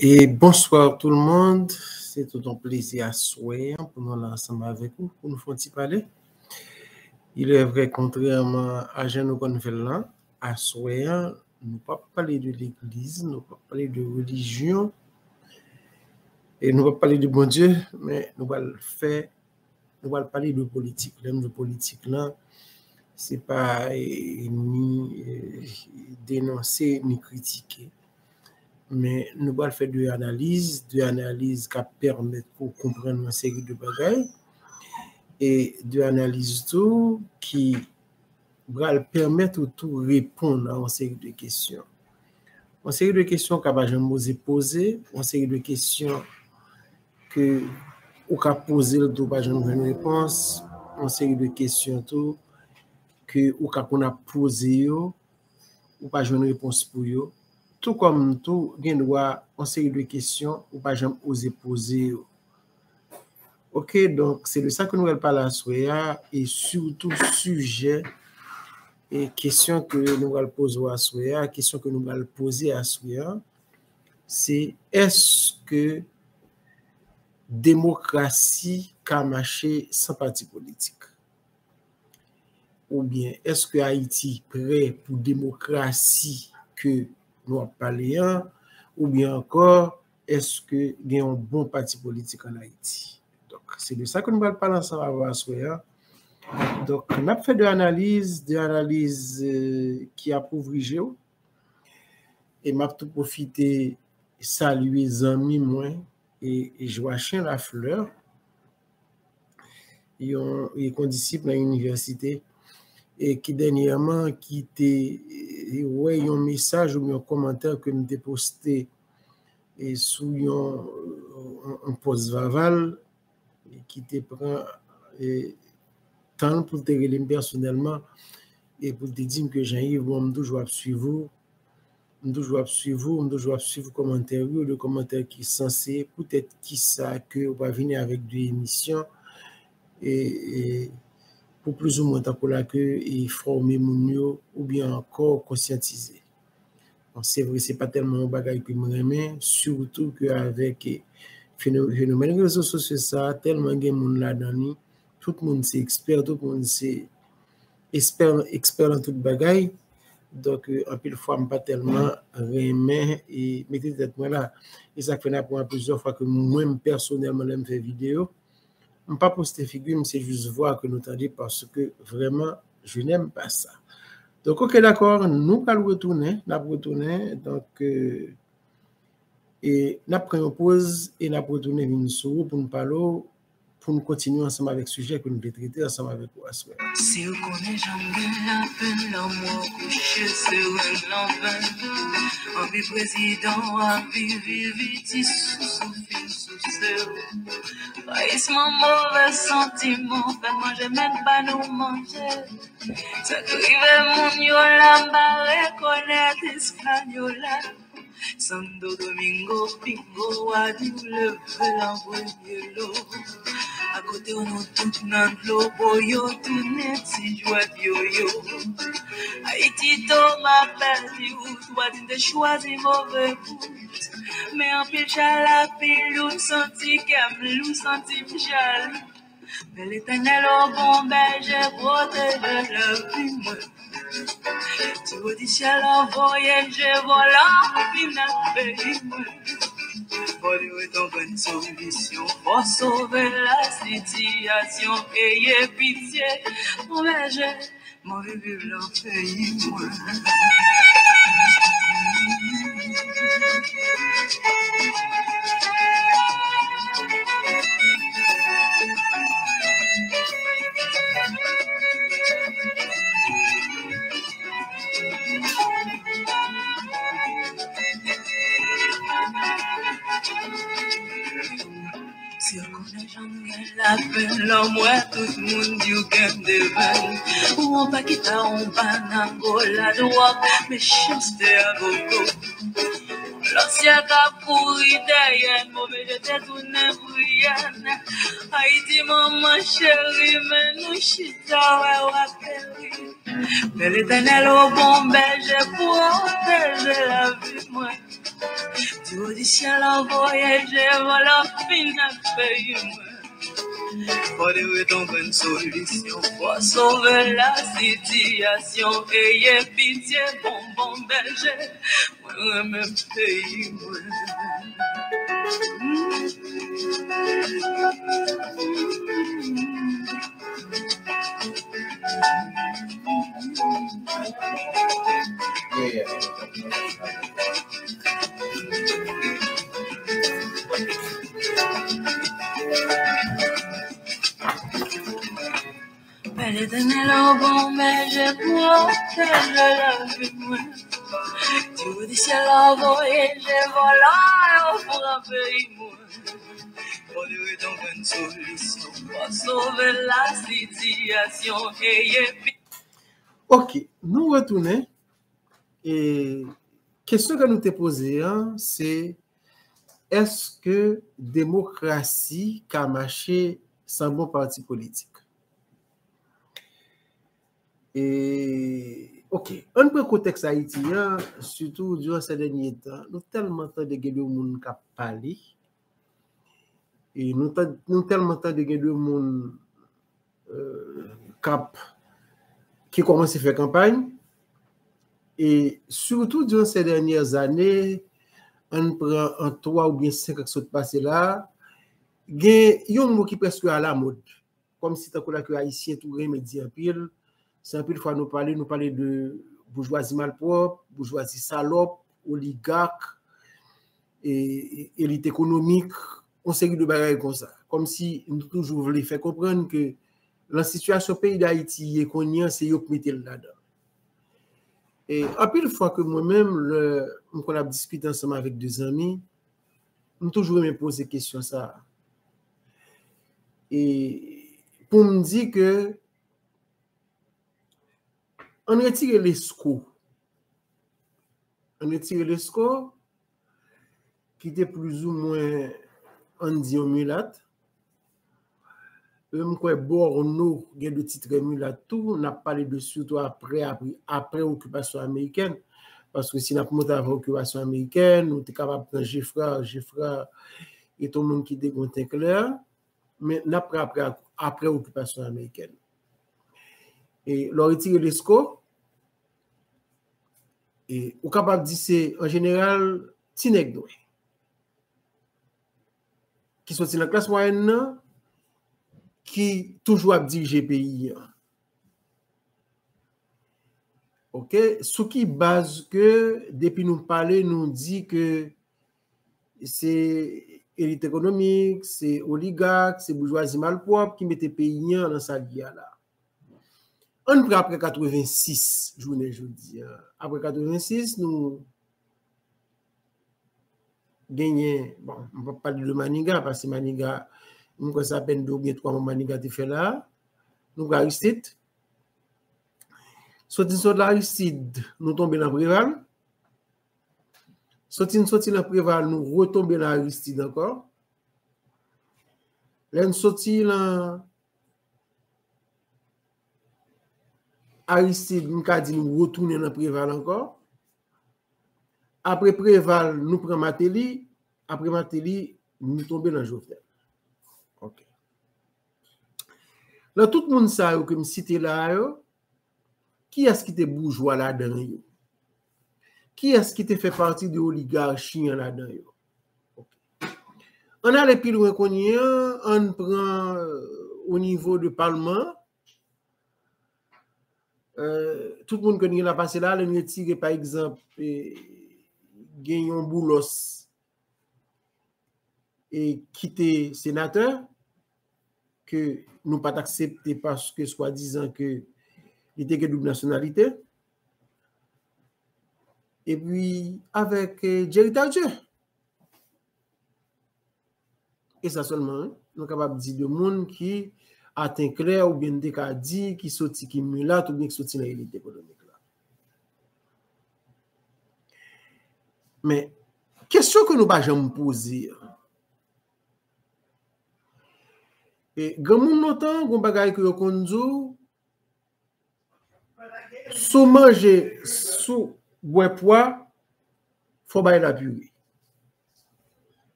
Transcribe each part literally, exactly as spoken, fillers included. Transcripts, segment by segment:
E bonswa tout le monde. Se tout yon plezi aswè an pou nou la ansanm avèk ou, pou nou fè yon ti pale. Il est vrai, kontrèman a jan nou konn fè l lan, aswè an, nou p ap pale de legliz, nou p ap pale de relijyon, e nou p ap pale de Bondye, men nou pral fè, nou pral pale de politik. Lè m di politik lan, se pa, eh, ni, eh, denonse, ni kritike. Men nou pral fè de analiz, de analiz k ap pèmèt pou w konprann yon seri de bagay, e de analiz tou ki pral pèmèt ou tou reponn a yon seri de kesyon. Yon seri de kesyon w ka pa janm oze poze, yon seri de kesyon ke ou ka poze l tou pa janm jwenn repons, yon seri de kesyon tou ke ou ka konn ap poze yo, ou pa jwenn repons pou yo. Tou kòm tou, gen dwa yon seri de kesyon ou pa janm oze poze yo. Ok, donk, se de sa ke nou pral pale aswè a, e sitou sijè e kesyon ke nou pral poze w aswè a, kesyon ke nou pral poze aswè a, se èske demokrasi ka mache san pati politik? Oubyen èske Ayiti prè pou demokrasi ke nou ap pale an? Oubyen ankò, èske gen yon bon pati politik ann Ayiti? Donk, se de sa ke nou pral pale ansanm avè w aswè an. Donk, n ap fè de analiz, de analiz, eh, ki ap ouvri je w. E m ap tou pwofite salye zanmi mwen, e, e Joachim Lafleur, yon, e kondisip nan inivèsite, e ki dènyèman ki te, e, wè yon mesaj oubyen yon kòmantè ke m te poste, e, sou yon, yon, yon pòs Vaval, e ki te pran, e, tan l pou l te rele m pèsonèlman, e pou l te di m ke Jean-Yves, bon, m toujou ap swiv ou, m toujou ap swiv ou, m toujou ap swiv kòmantè w yo, de kòmantè ki sanse, poutèt kisa ke ou pa vini avèk de emisyon, e, e, pou plizoumwen tankou la ke, e, fòme moun yo, oubyen ankò konsyantize. Bon, se vre, se pa tèlman yon bagay ke m renmen, sitou ke avèk, e, feno-, fenomèn rezo sosyo sa, tèlman gen moun ladan li, tout moun se ekspè, tout moun se ekspè, ekspè nan tout bagay. Donk, e, anpil fwa, m pa tèlman renmen e mete tèt mwen la. E sa k fè n ap wè plizyè fwa ke mwen, m pèsonèlman, lè m fè videyo, m pa poste figi m, se jis vwa ke nou tande, paske vrèman, je n'aime pas ça. Donk, ok, dakò, nou pral retounen, n ap retounen. Donk, e, e n ap pran yon poz e n ap retounen vin sou ou pou n pale w, pou n kontinye ansanm avèk sijè ke n vle trete ansanm avèk ou aswè a. Si w konnen jan m gen lapenn, lanmou kouche seren lanpenn. Anvi prezidan, anvi vivi ti sousou fin souse w. Rayisman, move santiman, fè manje, men pa nou manje. Sa k rive moun yo la, m pa rekonèt Ispanyola. Santo Domingo, Pingo, Wadi, ou leve l an premye lo. Akote w nou tout nan dlo, bo yo tounen ti jwèt yoyo. Ayiti, Toma pèdi wout, Wadi te chwazi move bout. Men anpil chalapilou, m santi kè m lou, santi m jalou. Men Letènèl, o bon bèje, pwoteje lavi mwen. Ti wo di syèl anvoye je vòlò vin nan peyi mwen. Fò li ret an grenn solisyon, fò sove la sitiyasyon, eye pitye, bon bèje, m anvi viv nan peyi mwen. Si w konnen jan m gen lapenn, lè m wè tout moun di w gen devenn. Ou anba kita, ou anba nango, ladwòg, mechanste a gogo. Lòsyè k ap kouri dèyè n, move je te tounen priyè n. Ayiti, manman cheri, men nou chita wè w ateri. Men Letènèl, o bon bèje, pwoteje lavi mwen. Di Yo di syèl anvoye je vòlò fin ak peyi mwen. Fò li ret yon grenn solisyon, fò sove la sitiyasyon. Eye pitye, bon, bon bèje, mwen renmen peyi mwen. Pè Letènèl, ou bon bèje, pwoteje lavi mwen. Di ou di syèl la voye je vòlò yo pou pran peyi mwen. Fò li ret yon grenn solisyon, fò sove la sitiyasyon. Eye pi- Ok, nou retounen. E kesyon ke nou te poze an, se èske demokrasi ka mache san bon pati politik? E, ok, ann pran kontèks Ayiti an, sitou diran sè dènye tan, nou tèlman tande gen de moun k ap pale, e nou, tan- nou tèlman tande gen de moun, euh, k ap, ki kòmanse fè kanpay, e sitou diran sè dènyè zane, ann pran an twa oubyen senk an k sot pase la, gen yon mo ki prèske alamòd. Kòmsi tankou la ke Ayisyen tou renmen di anpil. Se anpil fwa nou pale, nou pale de boujwazi malpwòp, boujwazi salòp, oligak, e, e, elit ekonomik, yon seri de bagay konsa. Kòmsi nou toujou vle fè konprann ke nan sitiyasyon peyi Dayiti ye kounye an, se yo k mete l ladan. E anpil fwa ke mwen menm, lè m konn ap diskite ansanm avèk de zanmi, m toujou renmen poze kesyon sa a. E pou m di ke ann retire Lesko. Ann retire Lesko, ki te plizoumwen, ann di, yon milat. E m kwè Borno gen de ti trè milat tou. N ap pale de sitou apre, apre, apre okipasyon amerikèn. Paske si n ap monte avan okipasyon amerikèn, nou te kapab pran Geffrard. Geffrard te yon moun ki te gen yon ten klè. Men n ap pran apre, apre okipasyon amerikèn. E lè w retire Lesko, e ou kapab di se, an jeneral, ti nèg nwè ki soti nan klas mwayèn nan, ki toujou ap dirije peyi an. Ok, sou ki baz ke depi nou pale, nou di ke se elit ekonomik, se oligak, se boujwazi malpwòp ki mete peyi an nan sa l ye a la? Ann pran apre katrevensis, jounen jodi a. Apre katrevensis, nou genyen, bon, m p ap pale de Maniga, paske Maniga, m kwè se apèn de oubyen twa mwa Maniga te fè la. Nou pran Aristide. Soti n sot Aristide, nou tonbe nan Preval. Soti n soti nan Preval, nou retonbe nan Aristide ankò. Lè n soti nan Aristide, m ka di nou retounen nan Preval ankò. Apre Preval, nou pran Martelly. Apre Martelly, nou tonbe nan Jovenel. Ok. Nan tout moun sa yo ke m site la a yo, kiyès ki te boujwa ladan yo? Kiyès ki te fè pati de oligachi an ladan yo? Ok. Ann ale pi lwen kounye an, ann pran, euh, o nivo de palman an. Euh, tout moun ke n gen la pase la, lè n retire, pa egzanp, eh, gen yon Boulos, e ki te senatè, ke nou pa t aksepte paske swadizan ke li te gen doub nasyonalite. Epi avèk, eh, Jerry Tardieu. E sa sèlman, wi. Nou kapab di de moun ki aten klè oubyen n te ka di ki soti, ki milat oubyen ki soti nan elit ekonomik la. Men, kesyon ke nou pa janm poze a, e granmoun lontan, gon bagay ke yo konn di w, si w manje, si w bwè pwa, fò w bay lapire.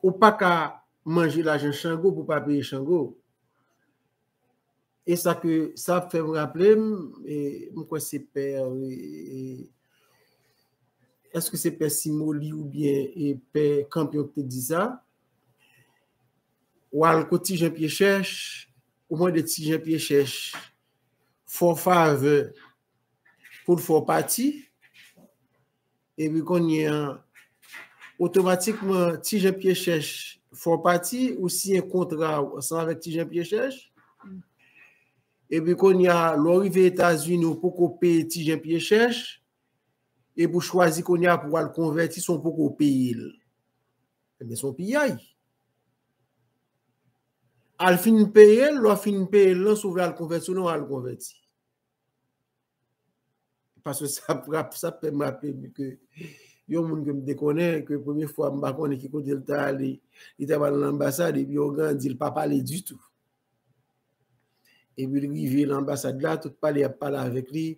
Ou pa ka manje lajan Chango pou pa peye Chango. E sa ke sa ap fè m raple m, e, m kwè se pè, e, èske se pè Simoli oubyen e pè Kanpyon ki te di sa? W al kot Ti Jan Pye Chèch, ou mande Ti Jan Pye Chèch fè w favè pou l fè w pati, epi kounye a, otomatikman, Ti Jan Pye Chèch fè w pati, ou siyen kontra w ansanm avèk Ti Jan Pye Chèch. Epi kounye a, lè w rive Etazini, ou poko peye Ti Jan Pye Chèch, epi w chwazi kounye a pou w al konvèti san w poko peye l. Ebyen, se yon piyay. Al fin peye l, lè w fin peye l lan, si w vle al konvèti ou non, al konvèti. Paske sa ap rap-, sa ap fè m raple m ke yon moun ke m te konnen, ke premye fwa m pa konnen ki kote l t ale, li t ap al nan anbasad, epi yon gran di l pa pale ditou. Epi l rive nan anbasad la, tout pale y ap pale avèk li,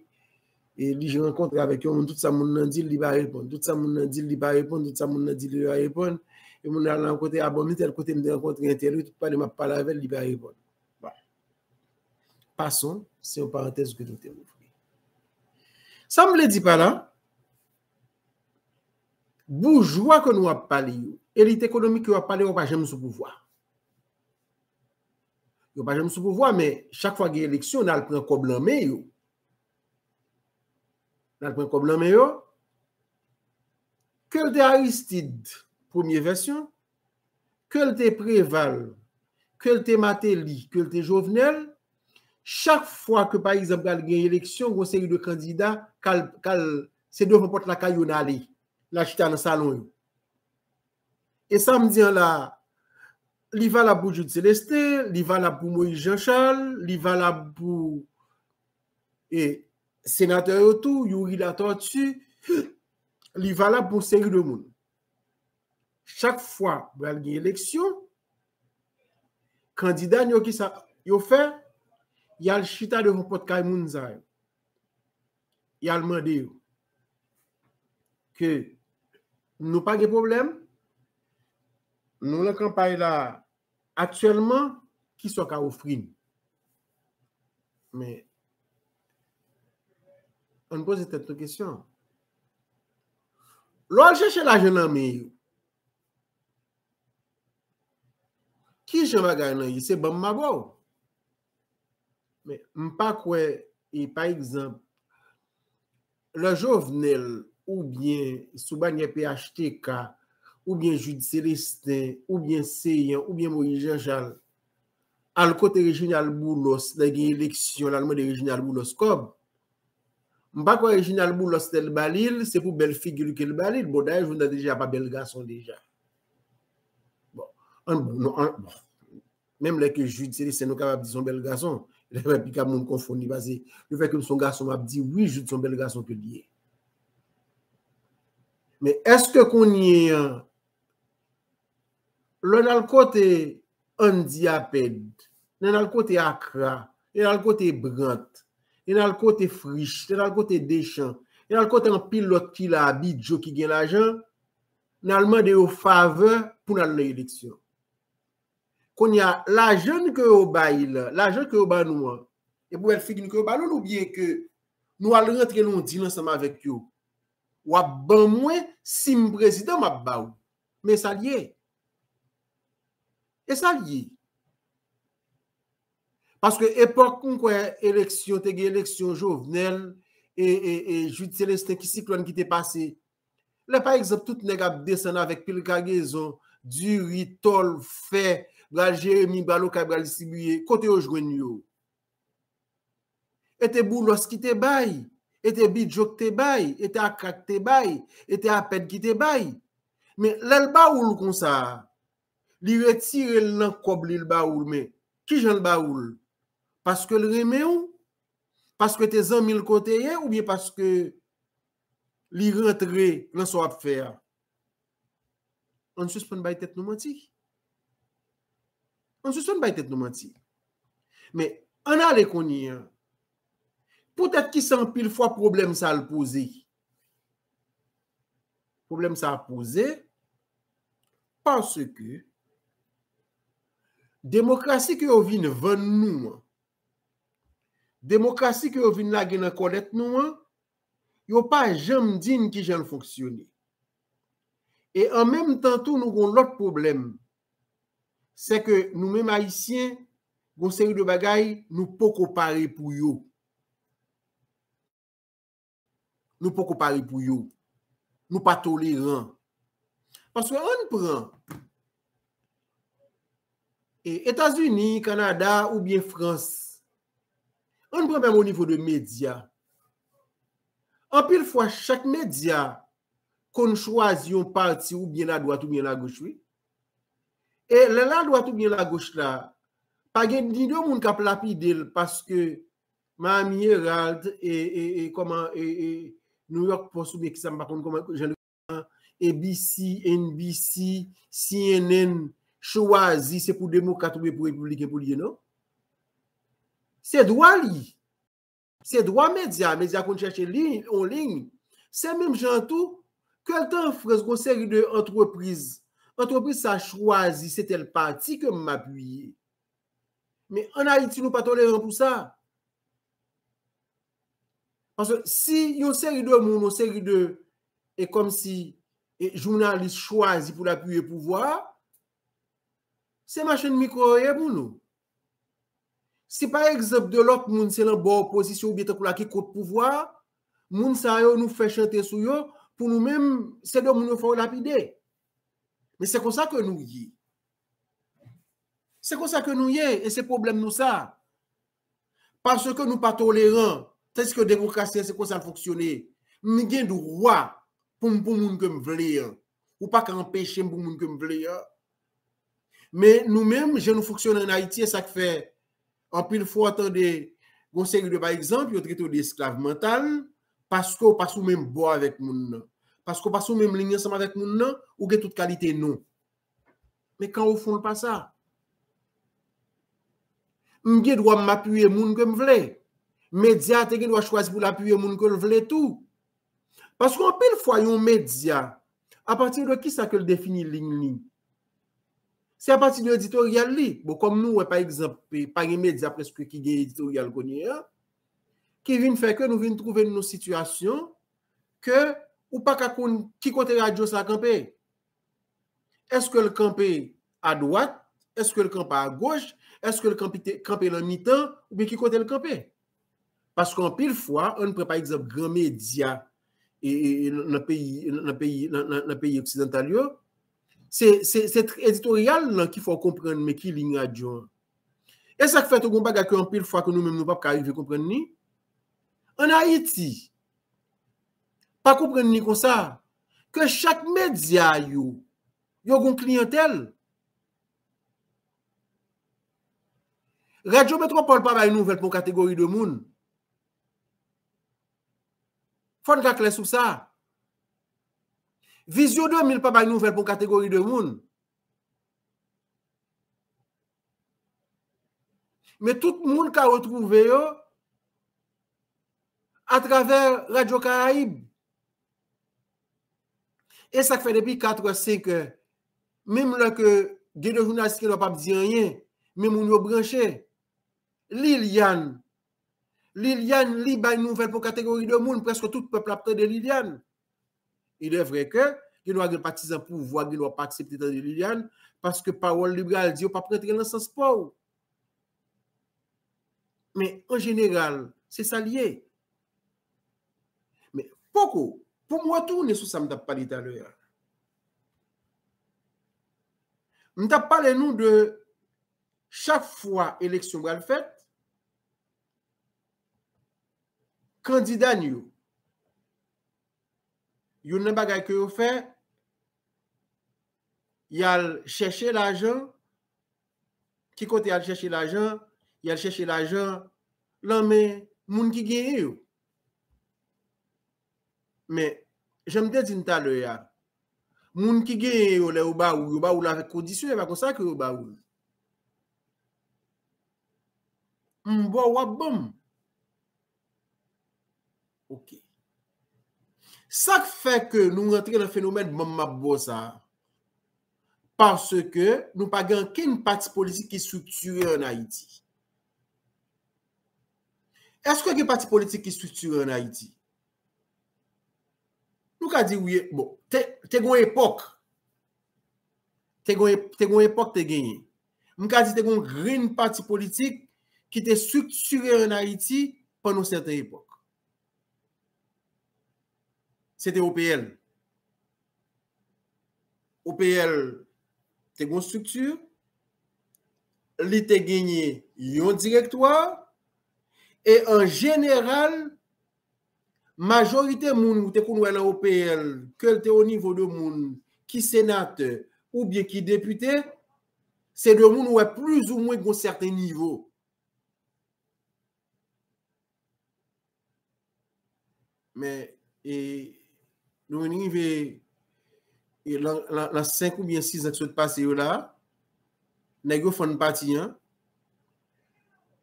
e li rankontre avèk yon moun, tout sa moun nan di l, li pa reponn. Tout sa moun nan di l, li pa reponn. Tout sa moun nan di l, li pa reponn. E moun nan al nan kote, a bon, men tèl kote m te rankontre entèl, wi, tout pale m ap pale avè l, li pa reponn. Bon. Passons, se yon parantèz ke nou te ouvri. Sa m vle di pa la, boujwa ke nou ap pale yo, elit ekonomik ke w ap pale yo pa janm sou pouvwa. Yo pa janm sou pouvwa, men chak fwa gen eleksyon, n al pran kòb nan men yo. N al pran kòb nan men yo. Ke l te Aristide, premye vèsyon, ke l te Preval, ke l te Martelly, ke l te Jovenel, chak fwa ke, pa egzanp, pral gen eleksyon, gen yon seri de kandida k al, k al, se devan pòt lakay yo n ale, n al chita nan salon yo. E sa m di an la, li valab pou Jude Célestin, li valab pou Moïse Jean Charles, li valab pou, e, senatè yo tou, Youri Latortue, li valab pou yon seri de moun. Chak fwa pral gen eleksyon, kandida n yo, kisa yo fè? Y al chita devan pòt kay moun sa yo. Y al mande yo ke nou pa gen pwoblèm, nou nan kanpay la aktyèlman, kisa w ka ofri n? Men, ann poze tèt nou kesyon. Lè w al chèche lajan nan men yo, kijan bagay lan ye? Se ban m m a ba w. Men, m pa kwè, e, pa egzanp, lè Jovenel oubyen sou banyè P H T K, oubyen Jude Célestin, oubyen Céant, oubyen Moïse Jean Charles, al kote Reginald Boulos, lè gen eleksyon, l al mande Reginald Boulos kòb. M pa kwè Reginald Boulos, lè l ba li l, se pou bèl figi l ke l ba li l. Bon, dayè, Jovenel deja pa bèl gason deja. Bon, an, bon, non, an, bon. Menm lè ke Jude Célestin, nou kapab di se yon bèl gason, lè fè pika moun konfonn li, pase lefètke m se yon gason, m ap di, wi, Jude se yon bèl gason ke l ye. Men èske kounye an, lè n al kote Andy Apèd, lè n al kote Akra, lè n al kote Brandt, lè n al kote Frisch, lè n al kote Deschamps, lè n al kote anpil lòt ki la, Bidjo ki gen lajan, n al mande yo favè pou n al nan eleksyon. Kounye a, lajan ke yo bay la, lajan ke yo ban nou an, e pou bèl figi n ke yo ba nou l, oubyen ke nou al rantre nan yon dil ansanm avèk yo? W ap ban mwen, si m prezidan, m ap ba w. Men sa l ye. E sa l ye. Paske epòk, m kwè, eleksyon, te gen eleksyon Jovenel e, e, e Jude Célestin, ki siklòn ki te pase. Lè, pa egzanp, tout nèg ap desann avèk pil kagezon, diri, tòl, fè, bral Jeremi, bral Okay, bral distribiye, kote yo jwenn yo? E te Boulos ki te bay, e te Bidjo ki te bay, e te Akra ki te bay, e te Apèd ki te bay. Men lè l ba ou l konsa, li retire l nan kòb li, l ba ou l, men kijan l ba ou l? Paske l renmen w? Paske te zanmi l ke w te ye, oubyen paske li rantre nan sa w ap fè a? Ann sispann bay tèt nou manti. Ann sispann bay tèt nou manti. Men, ann ale kounye a. Poutèt kisa anpil fwa pwoblèm sa a poze? Pwoblèm sa a poze Paske demokrasi ke yo vin vann nou an, demokrasi ke yo vin lage nan kòlèt nou an, yo pa janm di n kijan l fonksyone. E an menm tan tou, nou gon lòt pwoblèm. Se ke nou menm Ayisyen, gon seri de bagay, nou poko pare pou yo. Nou poko pare pou yo. Nou pa toleran. Paske ann pran e, Etazini, Kanada oubyen Frans. Ann pran menm o nivo de medya. Anpil fwa, chak medya konn chwazi yon pati oubyen ladwat oubyen lagoch, wi. E lè ladwat oubyen lagoch la, pa gen ni de moun k ap lapide l paske Miami Herald e, e, e kòman, e, e New York Post oubyen kisa m pa konn kòman jan A B C, N B C, C N N chwazi se pou demokrat oubyen pou repibliken pou l ye, non. Se dwa li. Se dwa medya, medya konn chèche liy, yon liy. Se menm jan an tou, ke l te an Frans, gon seri de antrepriz. Antrepriz sa chwazi se tèl pati ke m apiye. Men ann Ayiti, nou pa toleran pou sa. Paske si yon seri de moun, yon seri de, e kòmsi, e jounalis chwazi pou l apiye pouvwa a, se machann mikwo yo ye pou nou. Si pa egzanp de lòt moun se nan bò opozisyon oubyen tankou la ki kont pouvwa a, moun sa yo nou fè chante sou yo, pou nou menm, se de moun yo fò lapide. Men se konsa ke nou ye. Se konsa ke nou ye, e se pwoblèm nou sa. Paske nou pa toleran, tandiske demokrasi an se konsa l fonksyone. M gen dwa pou m pou moun ke m vle an. Ou pa ka anpeche m pou moun ke m vle an. Men nou menm, jan nou fonksyone ann Ayiti, e sa k fè anpil fwa w tande gon seri de, pa egzanp, yo trete w de esklav mantal, paske w pa sou menm bò avèk moun nan. Paske w pa sou menm liy ansanm avèk moun nan, ou gen tout kalite non. Men kan o fon l pa sa. M gen dwa m apiye moun ke m vle. Medya a te gen dwa chwazi pou l apiye moun ke l vle tou. Paske anpil fwa yon medya, apati de kisa ke l defini liy li? Se apati de editoryal li. Bon, kòm nou wè, pa egzanp, pa gen medya prèske ki gen editoryal kounye a, ki vin fè ke nou vin twouve n nan sitiyasyon ke ou pa ka konn ki kote radyo sa kanpe. Èske l kanpe adwat? Èske l kanpe agoch? Èske l kanpe, kanpe nan mitan? Oubyen ki kote l kanpe? Paske anpil fwa, ann pran pa egzanp gran medya e, e, e nan peyi, nan peyi, nan, nan, nan peyi oksidantal yo, se, se, se editoryal lan ki fè w konprann men ki liy radyo an. E sa k fè tou gon bagay ke anpil fwa ke nou menm nou p ap ka rive konprann li. Ann Ayiti, pa konprann li konsa, ke chak medya yo, yo gon kliyantèl. Radyo Metwopòl pa bay nouvèl pou yon kategori de moun. Fò n ka klè sou sa. Vizyon de mil pa bay nouvèl pou yon kategori de moun. Men tout moun ka retwouve yo atravè Radyo Karayib. E sa k fè depi kat è, senk è, menm lè ke gen de jounalis ki la p ap di anyen, men moun yo branche. Liliane. Liliane, li bay nouvèl pou kategori de moun, prèske tout pèp la ap tande Liliane. Il est vrai ke gen dwa gen patizan pouvwa, gen dwa pa aksepte tande Liliane, paske pawòl li pral di yo p ap rantre nan sans pa w. Men, an jeneral, se sa l ye. Men, poko, pou m retounen sou sa m t ap pale talè a. M t ap pale nou de chak fwa eleksyon pral fèt, kandida n yo, youn nan bagay ke yo fè, y al chèche lajan. Ki kote y al chèche lajan? Y al chèche lajan lan men moun ki genyen yo. Men, jan m te di n talè a, moun ki genyen yo, lè yo ba ou, yo ba ou l avèk kondisyon, e pa konsa ke yo ba ou l. M ba w, w ap ban m. Ok. Sa k fè ke nou rantre nan fenomèn ban m, m ap ba w sa a? Paske nou pa gen ankenn pati politik ki estriktire ann Ayiti. Èske gen pati politik ki estriktire ann Ayiti? Nou ka di wi, bon, te, te gen yon epòk. Te gen, te gen yon epòk te genyen. M ka di te gen yon grenn pati politik ki te estriktire ann Ayiti pandan yon sèten epòk. Se te O P L. O P L te gen yon estrikti, li te genyen yon direktwa, e an jeneral, majorite moun ou te konn wè nan O P L, ke l te o nivo de moun ki senatè oubyen ki depite, se de moun ou wè plizoumwen gen yon sèten nivo. Men, e, nou vin rive, e, lan, lan, lan senk oubyen sis an ki sot pase yo la, nèg yo fann pati an.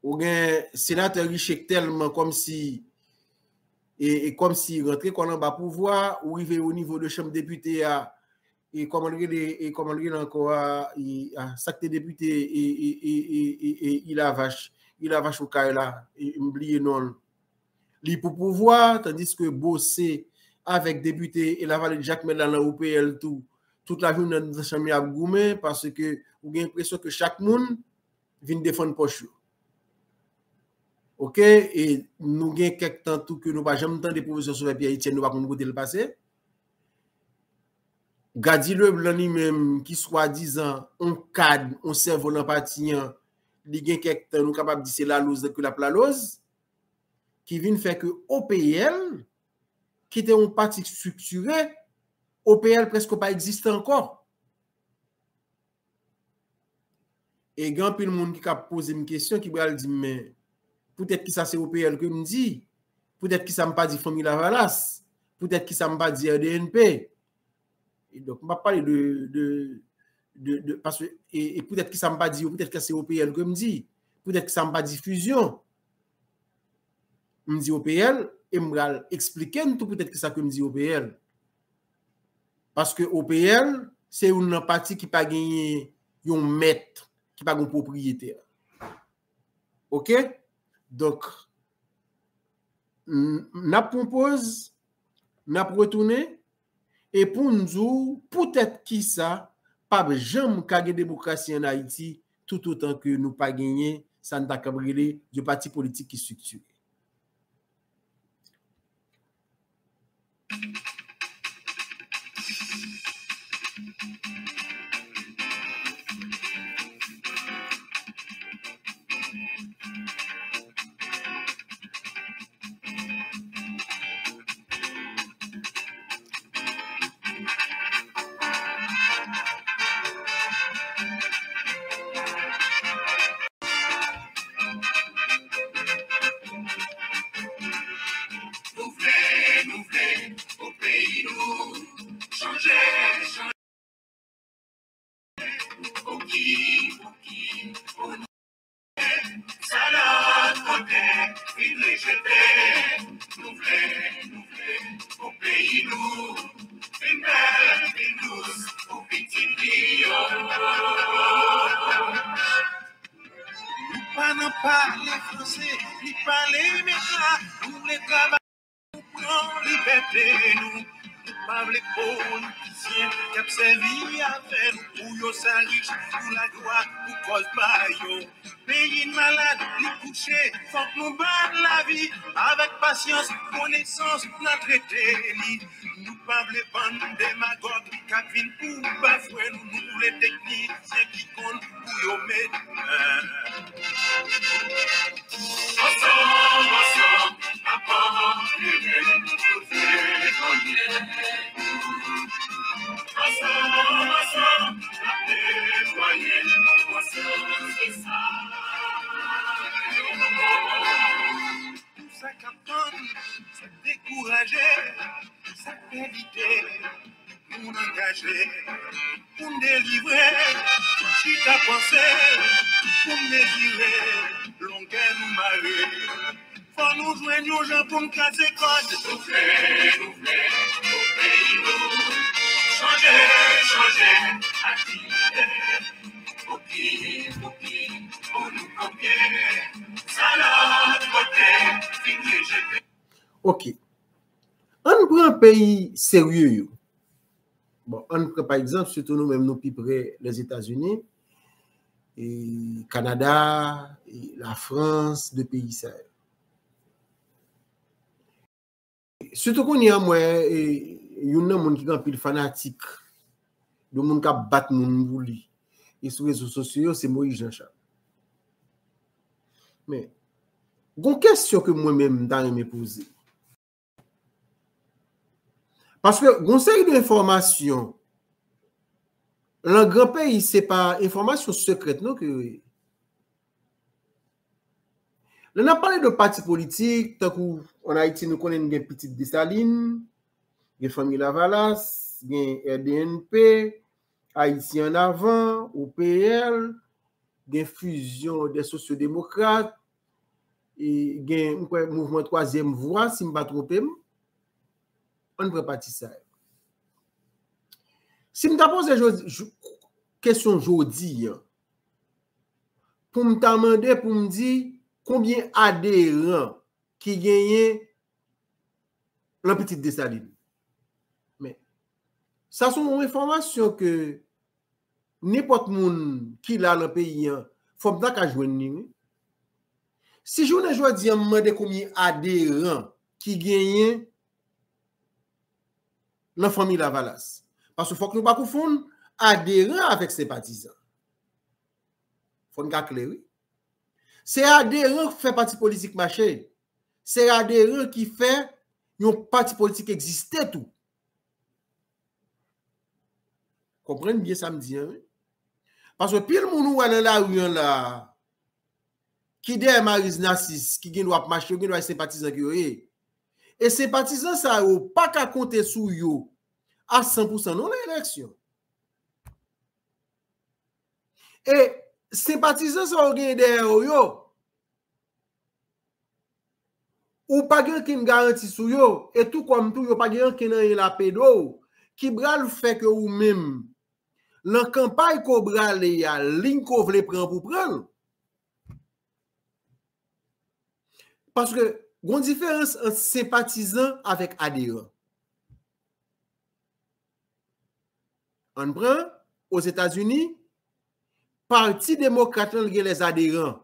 Ou gen senatè Riché k tèlman kòmsi, e, e kòmsi rantre kò l anba pouvwa, ou rive o nivo de chanm depite a, e kòman l rele, e kòman l rele ankò a, e, a, sa k te depite, e, e, Ilavach, Ilavach Okay la, e, m bliye non l. Li pou pouvwa, tandiske Bossé avèk depite e Lavalette Jacmel la nan O P L tou, tout lajounen nan chanm yo ap goumen, paske ou gen enpresyon ke chak moun vin defann pòch yo. Oke, e nou gen kèk tan tou ke nou pa janm tande pwofesè Sauveur Pierre Etienne, nou pa konn kote l pase. Gady Leblanc li menm, ki swadizan on kad, on sèvo nan pati an, li gen kèk tan, nou kapab di se laloz ke l ap laloz, ki vin fè ke O P L, ki te yon pati estriktire, O P L prèske pa egziste ankò. E gen anpil moun ki ka poze m kesyon, ki pral di m, men poutèt kisa se O P L ke m di? Poutèt kisa m pa di Fanmi Lavalas? Poutèt kisa m pa di R D N P? E donk, m p ap pale de, de, de, de, paske, e, e poutèt kisa m pa di yo, poutèt kisa se O P L ke m di? Poutèt kisa m pa di Fusion? M di O P L, e m pral eksplike n tou poutèt kisa ke m di O P L. Paske O P L, se youn nan pati ki pa genyen yon mèt, ki pa gen pwopriyetè. Oke? Donk, n-, n ap pran poz, n ap retounen, e pou n di w poutèt kisa p ap janm ka gen demokrasi ann Ayiti, toutotan ke nou pa genyen sa n ta kab rele de pati politik ki estriktire. Nou vle, nou vle, pou peyi nou chanje, chanje. Pou ki, pou ki, pou nou. Sa lòt kote vin rejete. Nou vle, nou vle, pou peyi nou vin bèl, vin dous, pou pitit li yo. Nou pa nan pale franse, ni pale mekla, nou vle travay pou pran libète nou. Nou pa vle politisyen k ap sèvi avè nou pou yo sa rich, pou laglwa, pou kòz pa yo. Peyi n malad, li kouche, fòk nou bat lavi avèk pasyans, konesans, n a trete li. Nou pa vle bann demagòg k ap vin pou bafwe nou, nou vle teknisyen ki konn pou yo met men. Ansanm, ansanm, n ap anpile tout se konye. Ansanm, ansanm, n ap netwaye konsyans de sa. Pou sa k ap tann, sa k dekouraje, sa k pè lide, pou n angaje, pou n delivre, chita panse, pou n mezire longè nou mare. Fò nou jwenn yon jan pou n kase kòd. Soufle, soufle, pou peyi nou chanje, chanje, ak Ok. Ann pran peyi serye yo. Bon, ann pran pa egzanp, sitou nou menm nou pi pre Lèzetazini, e Kanada, e Lafrans, de peyi sa yo. Sitou kounye a, m wè, e, youn nan moun ki gen anpil fanatik, de moun k ap bat moun pou li, e sou rezo sosyo yo, se Moïse Jean Charles. Men, gon kesyon ke mwen menm m ta renmen poze. Paske gon seri de enfòmasyon, nan gran peyi, se pa enfòmasyon sekrèt non ke yo ye. Lè n ap pale de pati politik, tankou ann Ayiti, nou konnen n gen Pitit Desalin, gen Fanmi Lavalas, gen R D N P, Ayiti Ann Avan, O P L, gen Fusion des Sociaux-Démocrates, e gen, m kwè, Mouvman Twazyèm Vwa, si m pa twonpe m. Ann pran pati sa yo. Si m ta poze jodi, jou, kesyon jodi a, pou m ta mande, pou m di, konbyen aderan ki genyen nan Pitit Desalin? Men, sa se yon enfòmasyon ke nenpòt moun ki la nan peyi an, fò m ta ka jwenn li, wi. Si jounen jodi a, m mande konbyen aderan ki genyen nan Fanmi Lavalas. Paske fòk nou pa konfonn aderan avèk senpatizan. Fò n ka klè, wi. Se aderan k fè pati politik mache. Se aderan ki fè yon pati politik egziste tou. Konprann byen sa m di an, wi. Paske pil moun ou wè nan lari an la, ki dèyè Maryse Narcisse, ki gen dwa ap mache, yo gen dwa se senpatizan ke yo ye. E senpatizan sa yo pa ka konte sou yo a san pou san non nan eleksyon. E senpatizan sa yo genyen dèyè yo yo, ou pa gen okenn garanti sou yo, e tou kòm tou, yo pa gen okenn anyen la pede w ki pral fè ke ou menm, nan kanpay ke w prale a, liy ke w vle pran pou pran l. Paske gon diferans ant senpatizan avèk aderan. Ann pran, Ozetazini, Pati Demokrat lan, l gen lèzaderan.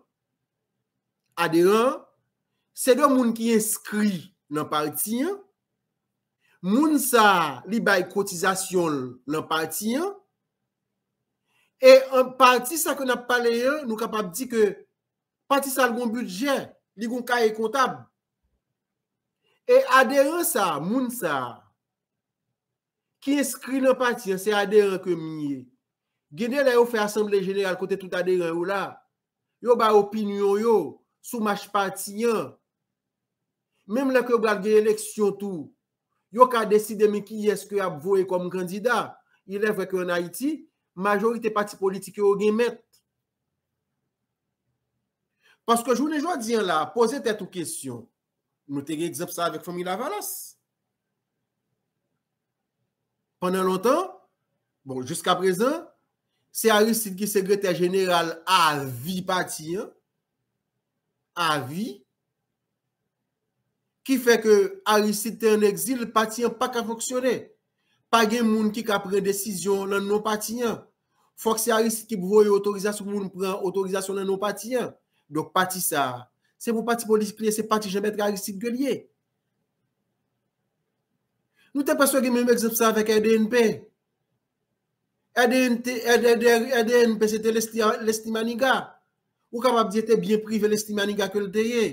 Aderan, se de moun ki enskri nan pati an. Moun sa, li bay kotizasyon l nan pati an. E an pati sa ke n ap pale an, nou kapab di ke pati sa l gon bidjè, li gon kaye kontab. E aderan sa, moun sa, ki enskri nan pati an, se aderan ke m ye. Gen de lè yo fè asanble jeneral kote tout aderan yo la. Yo bay opinyon yo sou mach pati an. Menm lè ke pral gen eleksyon tou, yo ka deside men kiyès ke y ap voye kòm kandida. Il est vrai ke ann Ayiti, majorite pati politik yo gen mèt. Paske jounen jodi an la, poze tèt ou kesyon. Nou te gen egzanp sa avèk Fanmi Lavalas. Pandan lontan, bon, jiska prezan, se Aristide ki sekretè jeneral avi pati an. Avi. Ki fè ke Aristide te ann egzil, pati an pa ka fonksyone. Pa gen moun ki ka pran desizyon nan non pati an. Fòk se Aristide ki pou voye otorizasyon pou moun pran otorizasyon nan non pati an. Donk, pati sa a, se pou pati politik li ye, se pati Jean Bertrand Aristide ke li ye. Nou te prèske gen menm egzanp sa avèk R D N P. R D N P, R D N P se te Leslie, Leslie Manigat. Ou kapab di se te byen prive Leslie Manigat ke l te ye.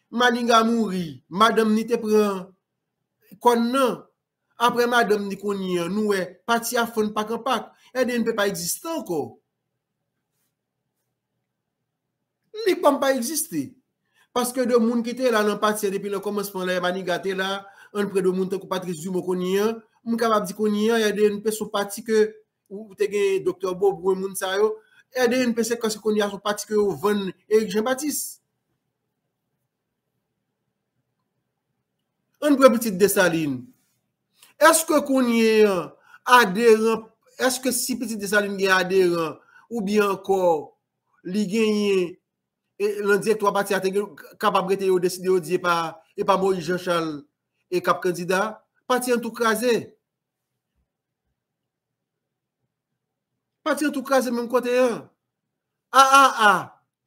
Manigat mouri, madanm ni te pran kòn nan. Apre madanm ni kounye an, nou wè pati a fann pak an pak. R D N P pa egziste ankò. Li pa m pa egziste. Paske de moun ki te la nan pati a depi nan kòmansman lè Manigat te la, ann pran de moun tankou Patrice Dumont kounye an, m kapab di kounye an, R D N P se yon pati ke ou, ou te gen Doktè Beaubrun, moun sa yo, R D N P se kòmsi kounye a se yon pati ke yo vann Eric Jean Baptiste. Ann pran Pitit Desalin. Èske kounye an, aderan, èske si Pitit Desalin gen aderan, oubyen ankò li genyen, e, nan direktwa pati a te gen, kapab rete yo deside yo di e pa, e pa Moïse Jean Charles e k ap kandida, pati an tou kraze. Pati an tou kraze menm kote an. A A A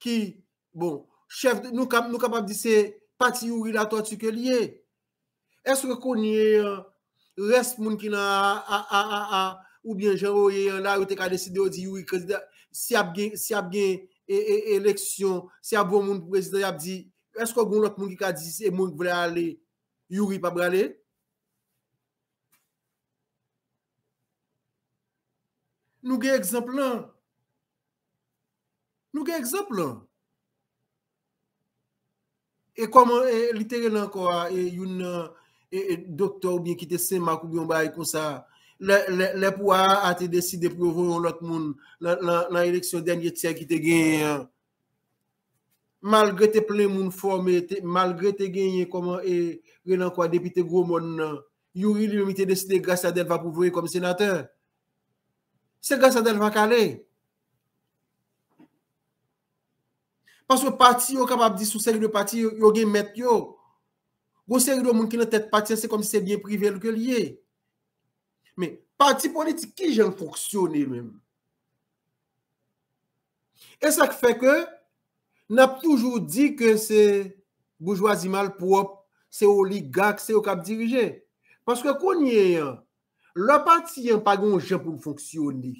ki, bon, chèf, nou kap-, nou kapab di se pati Youri Latortue ke l ye. Èske kounye an, rès moun ki nan A A A oubyen jan yo ye an la, yo te ka deside yo di Youri kandida, si ap gen, si ap gen e, e, eleksyon, si ap voye moun pou prezidan, y ap di, èske gen lòt moun ki ka di se moun ki vle ale, Youri pa prale? Nou gen egzanp lan. Nou gen egzanp lan. E kòman, e, li te rele ankò a, e, youn nan, e, e, doktè oubyen ki te Senmak oubyen yon bagay konsa, lè, lè, lè pou A A te deside pou yo voye yon lòt moun nan, nan, nan eleksyon dènye tyè ki te genyen an, malgre te plen moun fòme, te, malgre te genyen kòman, e, rele ankò a, depite Gwomòn nan, Youri li menm li te deside Gracia Delva pou voye kòm senatè. Se Gracia Delva k ale. Paske pati yo kapab di sou seri de pati yo, yo gen mèt yo. Gon seri de moun ki nan tèt pati an, se kòmsi se byen prive l ke l ye. Men pati politik, ki jan l fonksyone menm? E sa k fè ke n ap toujou di ke se boujwazi malpwòp, se oligak, se yo k ap dirije. Paske kounye an, lè pati an pa gen yon jan pou l fonksyone,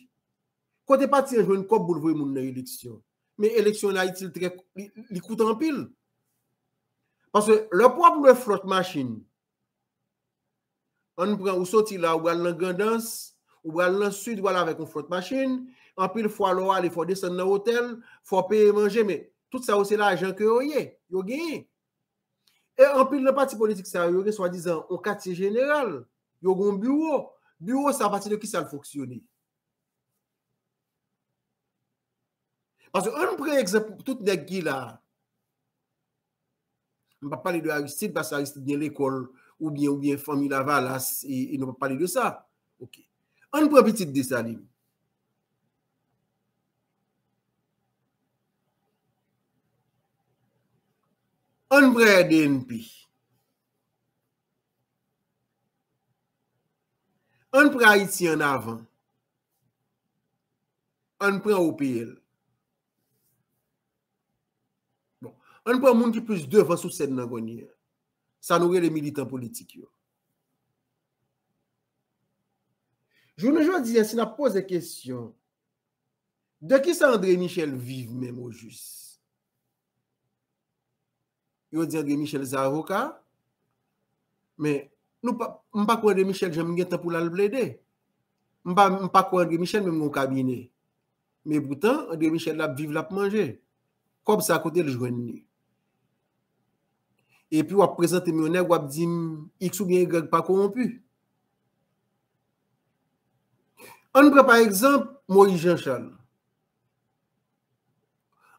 kote pati an jwenn kòb pou l voye moun nan eleksyon? Men eleksyon an Ayiti, li trè, li, li koute anpil. Paske lè pou w ap lwe flòt machin, ann pran, ou soti la, ou pral nan Grandans, ou pral nan Sid, ou pral avèk yon flòt machin, anpil fwa lè w ale, fò w desann nan otèl, fò w peye manje, men tout sa yo se lajan ke yo ye, yo genyen. E anpil nan pati politik sa yo, yo gen swadizan yon katye jeneral, yo gen yon biwo. Biwo sa, apati de kisa l fonksyone? Paske ann pran egzanp tout nèg ki la a. M p ap pale de Aristide, paske Aristide gen lekòl oubyen, oubyen fanmi Lavalas, e, e nou p ap pale de sa. Ok. Ann pran pitit Desalin. Ann pran R D N P. Ann pran Ayiti an avan. Ann pran O P L. Bon, ann pran moun ki plis devan sou sèn nan kounye a. Sa nou rele militan politik yo. Jounen jodi a, si n ap poze kesyon, de kisa André Michel viv menm ojis? Yo di André Michel se avoka, men nou pa, m pa kwè André Michel janm gen tan pou l al plede. M pa, m pa kwè André Michel menm gen yon kabinè. Men poutan, André Michel l ap viv, l ap manje. Kòb sa, kote l jwenn li? Epi w ap prezante m yon nèg, w ap di m X oubyen Y pa kowonpi. Ann pran pa egzanp Moïse Jean Charles.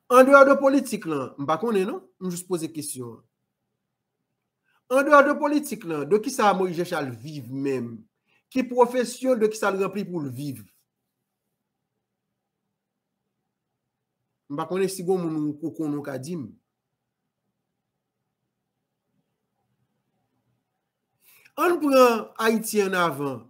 Andeyò de politik lan, m pa konnen non, m jis poze kesyon an. Andeyò de politik lan, de kisa Moïse Jean Charles viv menm? Ki pwofesyon, de kisa l ranpli pou l viv? M pa konnen si gon moun ou konnen w ka di m. Ann pran Ayiti an avan.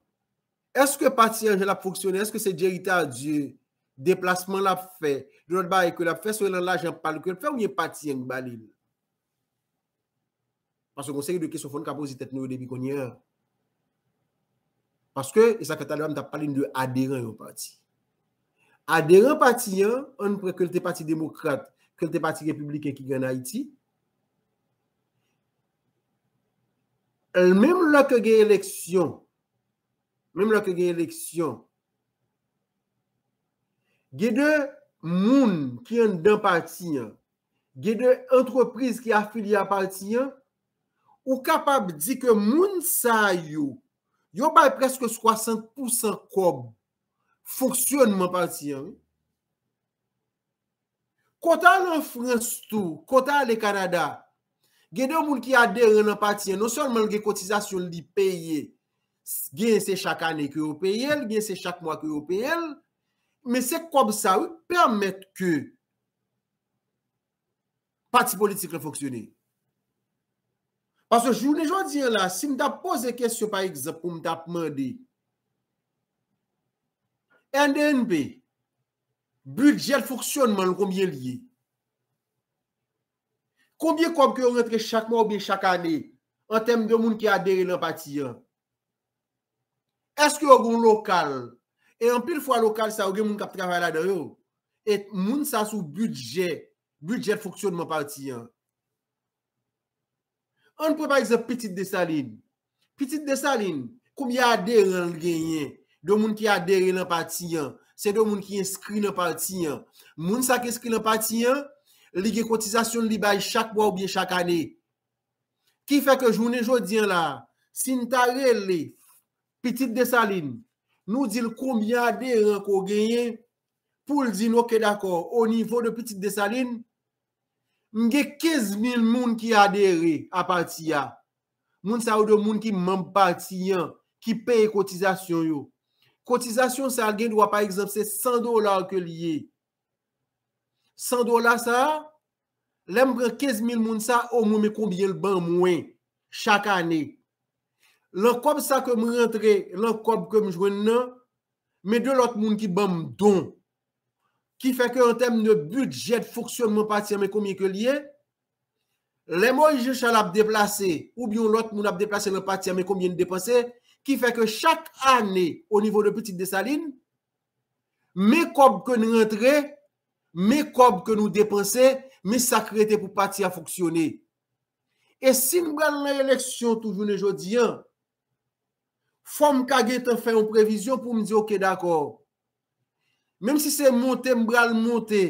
Èske pati an jan l ap fonksyone? Èske se Jerry Tardieu, deplasman l ap fè, de lòt bagay ke l ap fè, se nan lajan pa l ke l fè oubyen pati an k ba li l? Paske gon seri de kesyon fò n ka poze tèt nou yo depi kounye a. Paske, e sa fè talè a m t ap pale n de aderan yon pati. Aderan pati an, ann pran ke l te pati demokrat, ke l te pati repibliken ki gen ann Ayiti. Menm lè ke gen eleksyon, menm lè ke gen eleksyon, gen de moun ki anndan pati an, gen de antrepriz ki afilye a pati an, ou kapab di ke moun sa yo, yo bay prèske swasant pousan kòb fonksyònman pati an, wi. Kote ale an Frans tou, kote ale Kanada, gen de moun ki aderan nan pati an, non sèlman l gen kotizasyon li peye, s-, gen se chak ane ke yo peye l, gen se chak mwa ke yo peye l, men se kòb sa, wi, k pèmèt ke pati politik lan fonksyone. Paske jounen jodi an la, si m t ap poze kesyon, pa egzanp, pou m t ap mande N D N P, bidjè fonksyònman l, konbyen l ye? Konbyen kòb ke yo rantre chak mwa oubyen chak ane, an tèm de moun ki adere nan pati an? Èske yo gen yon lokal? E anpil fwa, lokal sa yo, gen moun k ap travay ladan yo. E moun sa sou bidjè, bidjè fonksyònman pati an. Ann pran, pa egzanp, Pitit Desalin. Pitit Desalin, konbyen aderan l genyen? De moun ki adere nan pati an. Se de moun ki enskri nan pati an. Moun sa ki enskri nan pati an, li gen kotizasyon li bay chak mwa oubyen chak ane. Ki fè ke jounen jodi an la, si n ta rele Pitit Desalin, nou di l konbyen aderan ke w genyen, pou l di n, oke, dakò, o nivo de Pitit Desalin, m gen kenz mil moun ki adere a pati a. Moun sa yo de moun ki manm pati an, ki peye kotizasyon yo. Kotizasyon sa a gen dwa, pa egzanp, se san dola ke l ye. San dola sa a, lè m pran kenz mil moun sa, omwen men konbyen l ban mwen chak ane. Lan kòb sa ke m rantre, lan kòb ke m jwenn nan, men de lòt moun ki ban m don. Ki fè ke an tèm de bidjè fonksyònman pati an, men konbyen ke l ye? Lè Moïse Jean Charles ap deplase, oubyen yon lòt moun ap deplase nan pati an, men konbyen n depanse? Ki fè ke chak ane, o nivo de Pitit Desalin, men kòb ke n rantre, men kòb ke nou depanse, men sa k rete pou pati a fonksyone. E si n pral nan eleksyon tou jounen jodi an, fò m ka gentan fè yon previzyon pou m di, oke, dakò. Menm si se monte m pral monte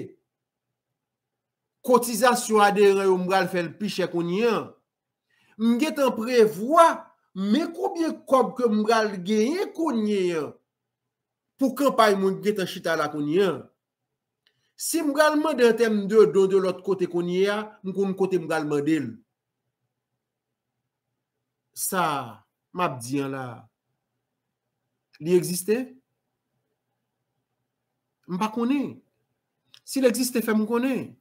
kotizasyon aderan yo, m pral fè l pi chè kounye an, m gentan prevwa men konbyen kòb ke m pral genyen kounye an pou kanpay mwen ki gentan chita la kounye an. Si m pral mande an tèm de don de lòt kote kounye a, m konn kote m pral mande l. Sa m ap di an la, li egziste? M pa konnen. Si l egziste, fè m konnen.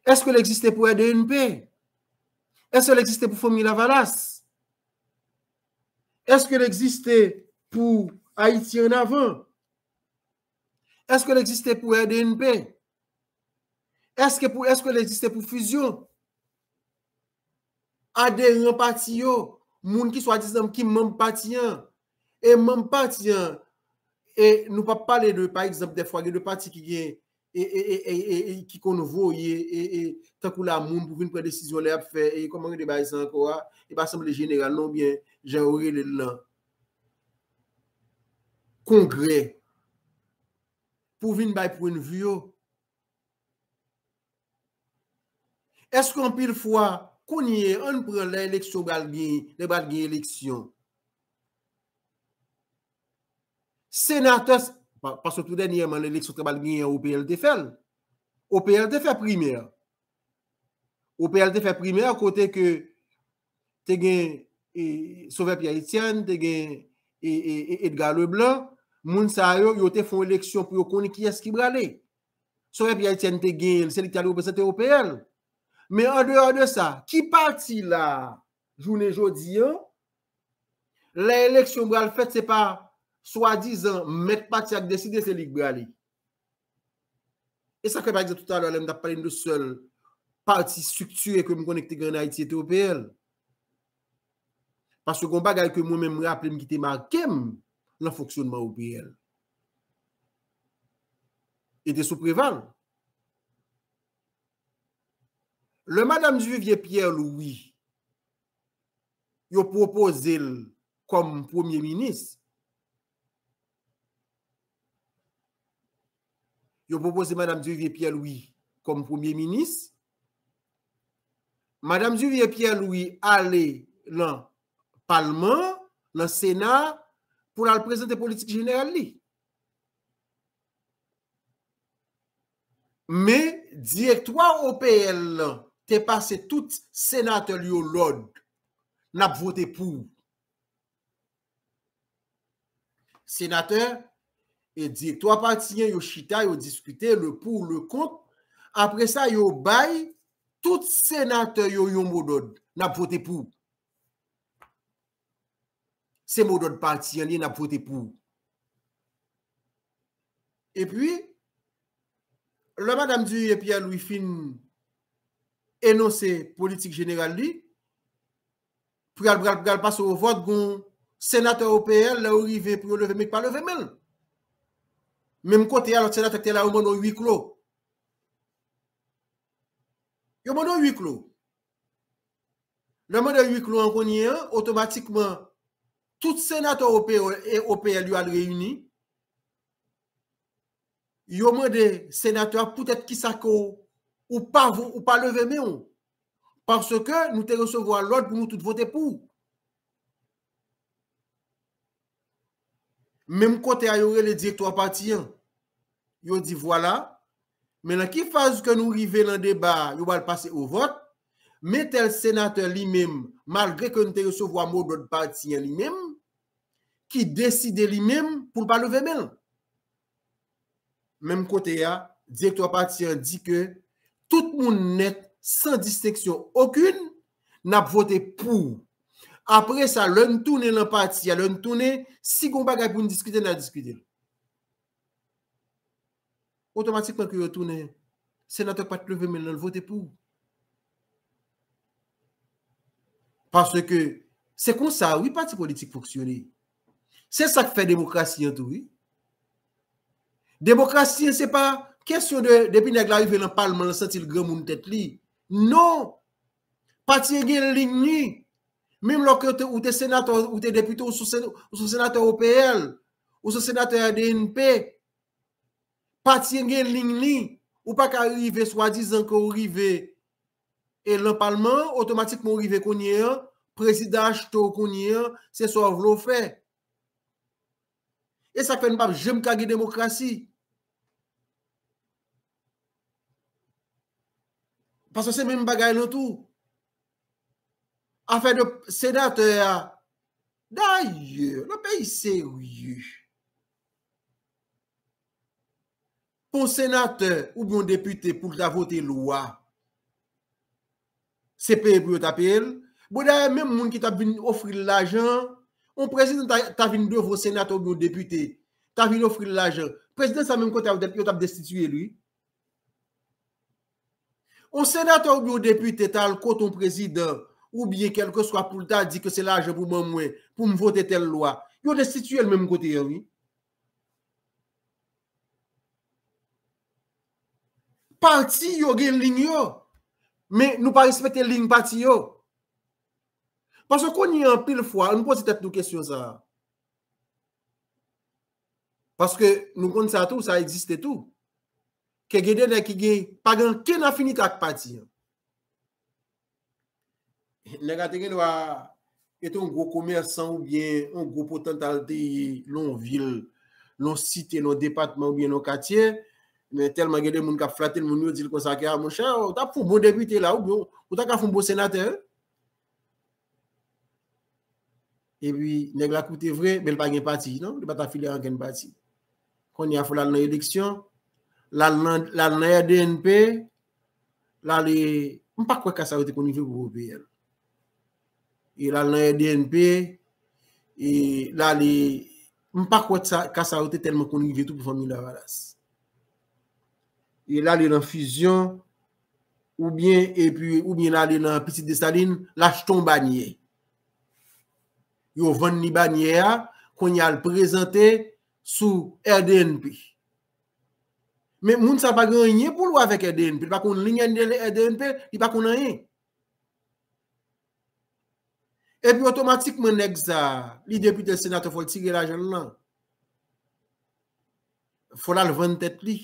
Èske l egziste pou R D N P? Èske l egziste pou Fanmi Lavalas? Èske l egziste pou Ayiti an avan? Èske l egziste pou R D N P? Èske pou, èske l egziste pou Fusion? Aderan pati yo, moun ki swadizan ki manm pati an, e manm pati an, e nou p ap pale de, pa egzanp, dèfwa gen de pati ki gen, e, e, e, e, e, e ki konn voye, e, e, tankou la, moun pou vin pran desizyon lè y ap fè, e kòman rele bagay sa ankò a? E pa asanble jeneral non, oubyen jan yo rele l lan, kongrè, pou vin bay pwennvi yo. Èske anpil fwa, kounye, ann pran lè eleksyon pral gen, lè pral gen eleksyon, senatè, pa-, paske tou dènyèman, lè eleksyon te pral genyen, O P L te fè l. O P L te fè primè. O P L te fè primè kote ke te gen, e, Sauveur Pierre Etienne, te gen, e, e, e, Edgar Leblanc. Moun sa yo, yo te fè yon eleksyon pou yo konnen kiyès ki prale. Sauveur Pierre Etienne te genyen l, se li ki t al reprezante O P L. Men andeyò de sa, ki pati la, jounen jodi an, lè eleksyon pral fèt, se pa swadizan mèt pati a k deside, se li k prale. E sa k fè, pa egzanp, toutalè, lè m t ap pale de sèl pati estriktire ke m konnen ki te gen ann Ayiti, se te O P L. Paske gen yon bagay ke mwen menm m raple m ki te make m nan fonksyònman O P L. E te sou Preval. Lè Madanm Duvivier Pierre Louis, yo pwopoze l kòm premye minis. Yo pwopoze Madanm Duvivier Pierre Louis kòm premye minis. Madanm Duvivier Pierre Louis ale nan palman, nan Sena, pou l al prezante politik jeneral li. Men, direktwa O P L lan te pase tout senatè l yo lòd, n ap vote pou. Senatè e direktwa pati an, yo chita, yo diskite, le pour, le contre. Apre sa, yo bay Tout senatè yo yon modòd, n ap vote pou. Se modòd pati an li ye, n ap vote pou. Epi, lè Madanm Duryea Pierre Louis fin enonse politik jeneral li, pral, pral, pral pase o vòt, gon senatè O P L, lè yo rive pou yo leve men, pa leve men l. Menm kote a, lòt senatè ki te la, yo mande yon huis clos. Yo mande yon huis clos. Lè mande huis clos an kounye an, otomatikman, tout senatè O P L, e O P L yo al reyini. Yo mande senatè a poutèt kisa ke w, ou pa vo-, ou pa leve men w. Paske nou te resevwa lòd pou nou tout vote pou. Menm kote a, yo rele direktè pati an. Yo di, vwala, men nan ki faz ke nou rive nan deba a, yo pral pase o vòt, men tèl senatè li menm, malgre ke nou te resevwa modòd pati an li menm, ki deside li menm pou l pa leve men l. Menm kote a, direktè pati an di ke tout moun nèt, san distenksyon okenn, n ap vote pou. Apre sa, lè n tounen nan pati a, lè n tounen, si gon bagay pou n diskite, n a diskite l. Otomatikman ke yo tounen senatè k pa t leve men l nan, l vote pou. Paske se konsa, wi, pati politik fonksyone. Se sa k fè demokrasi an tou, wi. Demokrasi an, se pa kesyon de, depi nèg la rive nan palman, l santi l granmoun tèt li. Non! Pati an gen liy li. Menm lè ke ou te, ou te senatè, ou te depite, ou se sen-, ou se senatè O P L, ou se senatè R D N P, pati an gen liy li. Ou pa ka rive, swadizan ke ou rive, e nan palman an, otomatikman ou rive kounye an, prezidan achte w kounye an, se sa w vle w fè. E sa k fè n p ap janm ka gen demokrasi. Paske se menm bagay lan tou. Afè de senatè a. Dayè, nan peyi serye, pou yon senatè oubyen yon depite pou l ta vote lwa, se peye pou yo ta peye l. Bon, dayè, menm moun ki t ap vin ofri l lajan, yon prezidan ta, ta vin devan yon senatè oubyen yon depite, ta vin ofri l lajan. Prezidan sa menm kote a, yo t ap, yo t ap destitiye l, wi. Yon senatè oubyen yon depite ta al kote yon prezidan, oubyen kèlkeswa pou l ta di ke se lajan pou ban mwen, pou m vote tèl lwa. Yo destitiye l menm kote a, wi. Pati yo gen liy yo, men nou pa respekte liy pati yo. Paske kounye a anpil fwa, nou poze tèt nou kesyon sa a. Paske nou konn sa tou, sa egziste tou. Ke gen de nèg ki gen, pa gen ankenn afinite ak pati an. Nèg la te gen dwa ete yon gwo komèsan oubyen yon gwo potanta l te ye lan yon vil, lan yon site, lan yon depatman oubyen lan yon katye, men tèlman gen de moun k ap flate l, moun yo di l konsa ke, a, monchè, ou t ap fè yon bon depite la, oubyen ou ta ka fè yon bon senatè. Epi, nèg la koute vre, men l pa gen pati, non? Li pa t afilye a ankenn pati. Kounye a, fò l al nan eleksyon, l al nan, l al nan R D N P, l ale, m pa kwè ka sa yo te konn rive pou O P L. E l al nan R D N P, e l ale, m pa kwè sa, ka sa yo te tèlman konn rive tou pou fanmi Lavalas. E l ale nan Fusion, oubyen, epi, oubyen l ale nan Pitit Desalin, l achte yon banyè. Yo vann li banyè a, kounye a l prezante sou R D N P. Men moun sa pa gen anyen pou l wè avèk R D N P, li pa konn liy R D N P, li pa konn anyen. Epi otomatikman nèg sa, li depite, l senatè, fò l tire lajan l lan. Fò l al vann tèt li.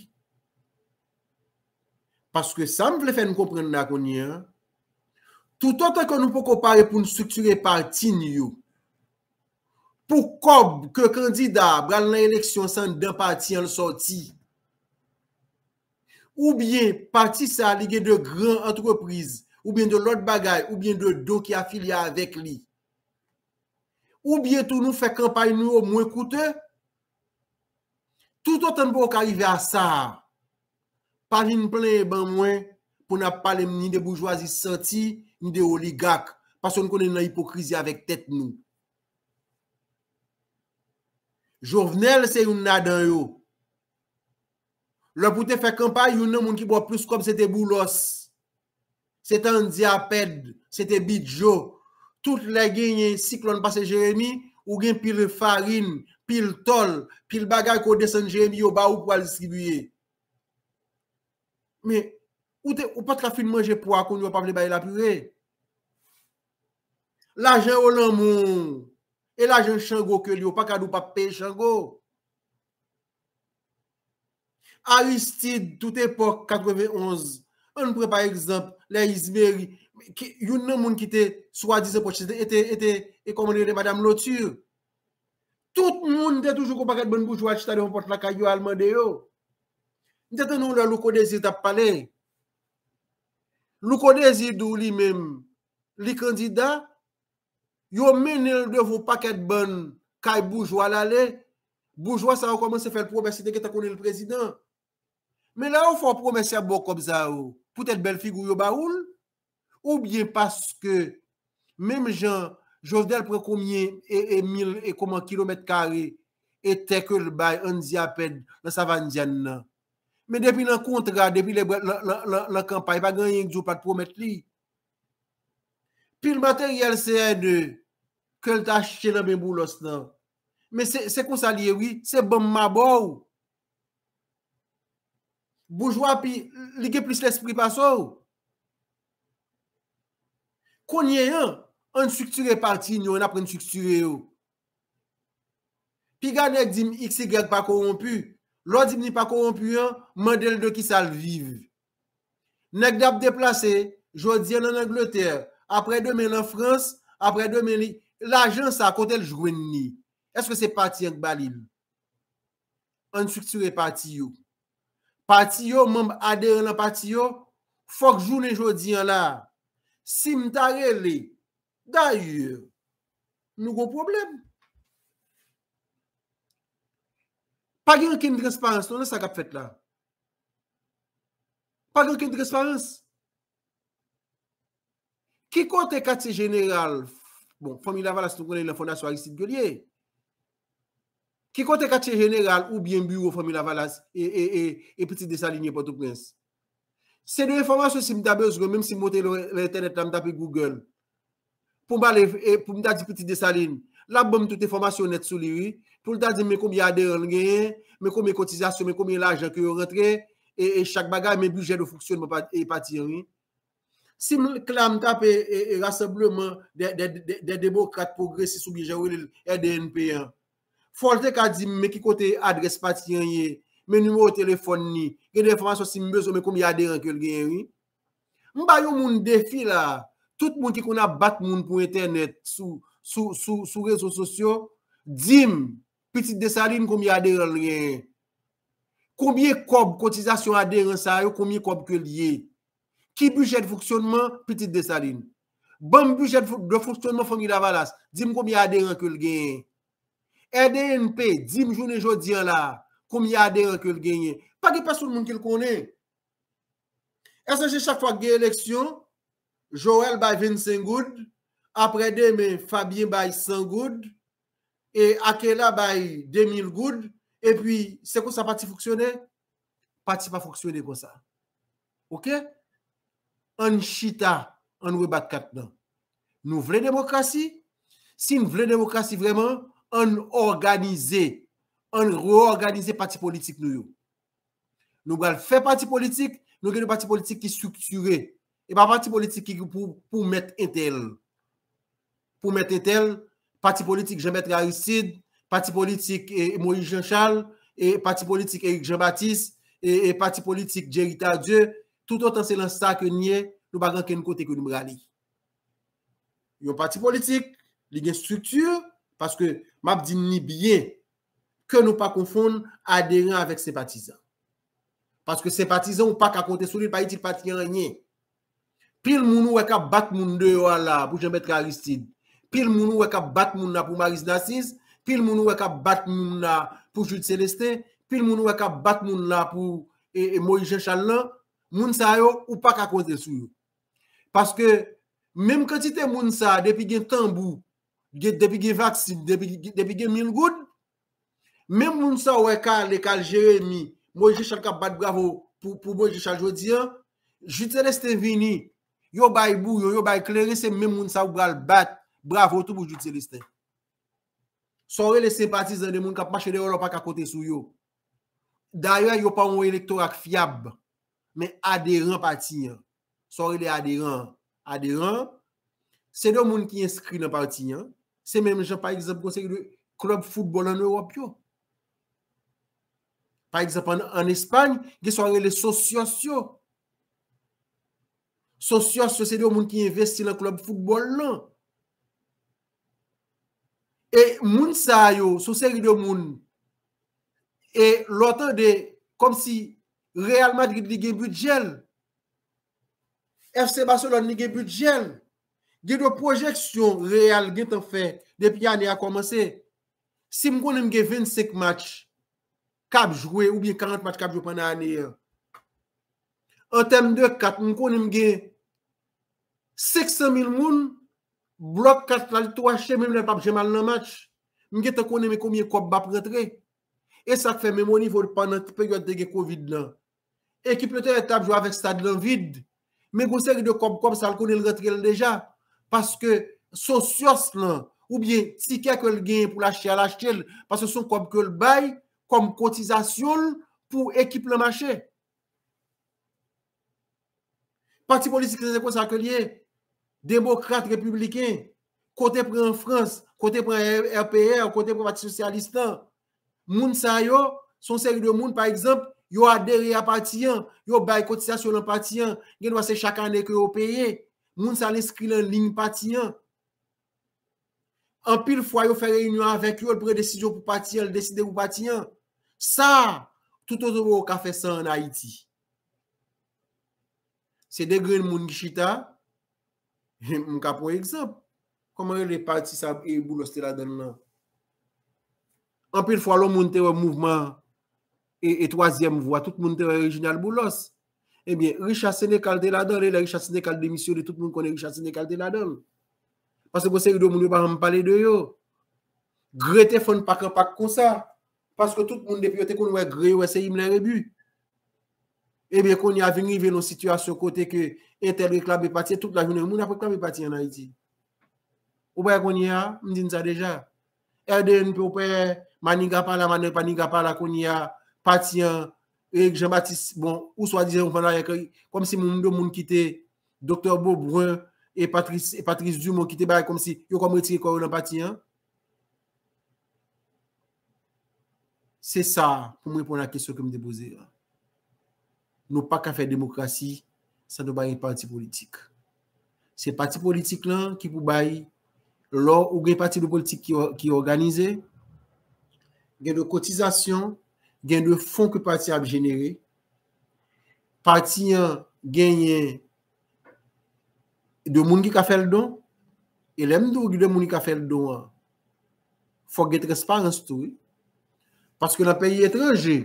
Paske sa m vle fè n konprann la kounye a, toutotan ke nou poko pare pou n estriktire pati n yo, pou kòb ke kandida a pral nan eleksyon, se anndan pati an l sòti, oubyen pati sa a li gen de gran antrepriz, oubyen de lòt bagay, oubyen de don ki afilye avèk li, oubyen tou nou fè kanpay nou yo mwen koute, toutotan n poko ka rive a sa a, pa vin plenyen ban mwen, pou n ap pale ni de boujwazi santi, ni de oligak, paske nou konnen nan ipokrizi avèk tèt nou. Jovenel se youn ladan yo. Lè pou te fè kanpay, youn nan moun ki ba w plis kòb, se te Boulos. Se te Andy Apèd, se te Bidjo. Tout lè genyen siklòn pase Jeremi, ou gen pil farin, pil tòl, pil bagay ke w desann Jeremi, yo ba ou pou al distribiye. Men, ou te, ou pa t ka fin manje pwa kounye a w pa vle bay lapire. Lajan yo lanmou. E lajan Chango ke li, ou pa ka di w p ap peye Chango. Aristide, tout epòk, katrevenonz, ann pran pa egzanp, lè Izmeri, ki, youn nan moun ki te swadizan pwòch, e te, e te, e te, e kòman li rele, Madam Loture. Tout moun te toujou gon pakèt bann boujwa chita devan pòt lakay yo al mande yo. M te tande yon lè Louko Désir t ap pale. Louko Désir di w li menm, li kandida, yo mennen l devan yon pakèt bann kay boujwa l ale, boujwa sa yo kòmanse fè l pwomès, li te gentan konnen l prezidan. Men lè yo fè w pwomès y ap ba w kòb sa yo, poutèt bèl figi w yo ba ou l, oubyen paske menm jan Jovenel pran konbyen e, e mil e kòman kilomèt kare e tè ke l bay Andy Apèd nan Savann Dyann nan. Men depi nan kontra, depi lè, nan, nan, nan, nan kanpay, pa gen anyen k di w pa t pwomèt li. Pil materyèl C R deux ke l t achte nan men Boulos lan. Men se, se konsa l ye, wi. Se ban m m a ba w. Boujwa pi, li gen plis lespri pase w. Kounye a, ann striktire pati nou yo, n aprann striktire yo. Piga nèg di m X Y pa kowonpi. Lè w di m li pa kowonpi an, mande l de kisa l viv. Nèg la ap deplase, jodi an l ann Angletè, aprè demen l an Frans, aprè demen li, lajan sa, kote l jwenn li? Èske se pati an k ba li l? Ann striktire pati yo. Pati yo, manm aderan nan pati yo, fòk jounen jodi an la, si m ta rele, dayè, nou gon pwoblèm. Pa gen okenn transparans non nan sa k ap fèt la. Pa gen okenn transparans. Ki kote katye jeneral, bon, fanmi Lavalas nou konnen nan Fondasyon Aristide ke l ye. Ki kote katye jeneral oubyen biwo fanmi Lavalas e, e, e, e Pitit Desalin ye Pòtoprens? Se de enfòmasyon si m ta bezwen, menm si m monte lè, lè entènèt la, m tape Google. Pou m ale, e, pou m ta di Pitit Desalin, l ap ban m tout enfòmasyon nèt sou li, wi. Pou l ta di m, men konbyen aderan l genyen, men konbyen kotizasyon, men konbyen lajan ke yo rantre, e, e chak bagay, men bidjè de fonksyonman pa, e pati an, wi. Si m la m tape, e, e, Rassemblement des, des, des, des Démocrates Progressistes oubyen jan yo rele l, R D N P an, fò l te ka di m, men ki kote adrès pati an ye, men nimewo telefòn li, gen de enfòmasyon si m bezwen, men konbyen aderan ke l genyen, wi. M ba yon moun defi la, tout moun ki konn ap bat moun pou entènèt sou, sou, sou, sou rezo sosyo, di m, Pitit Desalin, konbyen aderan l genyen? Konbyen kòb kotizasyon aderan sa yo, konbyen kòb ke l ye? Ki bidjè de fonksyonman Pitit Desalin? Ban m bidjè de fon-, de fonksyonman fanmi Lavalas. Di m konbyen aderan ke l genyen. R D N P, di m jounen jodi an la, konbyen aderan ke l genyen? Pa gen pèsonn moun ki l konnen. Èske se chak fwa k gen eleksyon, Joel bay vennsenk goud, aprè demen Fabien bay san goud, e Akela bay de mil goud, epi se konsa pati fonksyone? Pati pa fonksyone konsa. Oke? Ann chita, ann rebat kat lan. Nou vle demokrasi? Si n vle demokrasi vrèman, ann òganize, ann reòganize pati politik nou yo. Nou pral fè pati politik, nou gen de pati politik ki estriktire. E pa pati politik ki pou, pou mèt entèl. Pou mèt entèl, pati politik Jean Bertrand Aristide, pati politik, e, Moïse Jean Charles, e pati politik Éric Jean Baptiste, e, e pati politik Jerry Tardieu, toutotan se nan sa ke n ye, nou pa gen okenn kote ke nou prale. Yon pati politik, li gen estrikti, paske m ap di n li byen, ke nou pa konfonn aderan avèk senpatizan. Paske senpatizan, ou pa ka konte sou li, li pa itil pati a anyen. Pil moun ou wè k ap bat moun deyò a la pou Jean Bertrand Aristide. Pil moun ou wè k ap bat moun la pou Maryse Narcisse. Pil moun ou wè k ap bat moun la pou Jude Célestin. Pil moun ou wè k ap bat moun la pou, e, e, Moïse Jean Charles lan. Moun sa yo, ou pa ka konte sou yo. Paske menm kantite moun sa, depi gen tanbou, gen, depi gen vaksin, depi, depi gen mil goud, menm moun sa ou wè k ale, k al Jeremi, Moyiz Jechal k ap bat bravo pou, pou Moyiz Jechal jodi an, Jude Célestin vini, yo bay bouyon, yo bay kleren, se menm moun sa ou pral bat bravo tou pou Jude Célestin. Sa w rele senpatizan de moun k ap mache dèyè w la, w pa ka konte sou yo. Dayè, yo pa yon elektora k fyab, men aderan pati an. Sa w rele aderan an? Aderan an, se de moun ki enskri nan pati an. Se menm jan, pa egzanp, gen yon seri de klèb foutbòl ann Ewòp yo. Pa egzanp, ann, ann Espay, gen sa w rele sosyòs yo. Sosyòs yo, se de moun ki envesti nan klèb foutbòl lan. E moun sa yo, se yon seri de moun, e lè w tande, kòmsi Real Madrid li gen bidjè l, F C Barcelone li gen bidjè l, gen de pwojeksyon Real gentan fè depi ane a kòmanse. Si m konnen m gen vennsenk match k ap jwe oubyen karant match k ap jwe pandan ane an, an tèm de kat, m konnen m gen senk san mil moun, blòk kat la, li tou achte, menm lè l p ap janm al nan match. M gentan konnen men konbyen kòb m ap rantre. E sa k fè menm o nivo pandan peryòd te gen kovid lan, ekip yo te t ap jwe avèk stad lan vid. Men gon seri de kòb, kòb sa l konnen l rantre l deja. Paske sosyòs lan, oubyen tikè ke l genyen pou l achte a, l achte l. Paske se yon kòb ke l bay kòm kotizasyon l pou ekip lan mache. Pati politik se konsa ke l ye. Demokrat, repibliken, kote pran an Frans, kote pran R P R, kote pran Pati Sosyalis lan. Moun sa yo, se yon seri de moun, pa egzanp, yo adere a pati an, yo bay kotizasyon nan pati an, gen dwa se chak ane ke yo peye. Moun sa yo enskri nan liy pati an. Anpil fwa, yo fè reyinyon avèk yo, l pran desizyon pou pati an, l deside pou pati an. Sa, tout otan w ka fè sa ann Ayiti. Se de grenn moun ki chita, m ka pran egzanp. Kòman rele pati sa e Boulos te ladan l lan? Anpil fwa, lè yon moun te wè mouvman e, e twazyèm vwa, tout moun te wè Reginald Boulos. Ebyen, Richard Sénécal te ladan l, e lè Richard Sénécal demisyone, tout moun konnen Richard Sénécal te ladan l. Paske gon seri de moun yo pa janm pale de yo. Grete fann pak an pak konsa. Paske tout moun, depi yo te konn wè Gre, yo wè se Himmler Rebu. Ebyen, kounye a vin rive nan sitiyasyon kote ke entèl reklame pati, tout lajounen, moun ap reklame pati ann Ayiti. Ou pa wè kounye a, m di n sa deja. R D N P ou pè, Maniga pa la, Maniga pa la, kounye a, pati an, Eric Jean Baptiste, bon, ou swadizan yon fann ayè, kòmsi moun de moun ki te, Doktè Beaubrun e Patrice, e Patrice Dumont ki te bay kòmsi yo kòm retire kò yo nan pati an. Se sa pou m reponn a kesyon ke m te poze a. Nou pa ka fè demokrasi san nou pa gen pati politik. Se pati politik lan ki pou bay, lè ou gen pati de politik ki, ki òganize, gen de kotizasyon, gen de fon ke pati a ap jenere, pati an genyen de moun ki ka fè l don, e lè m di w gen de moun ki ka fè l don an, fòk gen transparans tou, wi. Paske nan peyi etranje,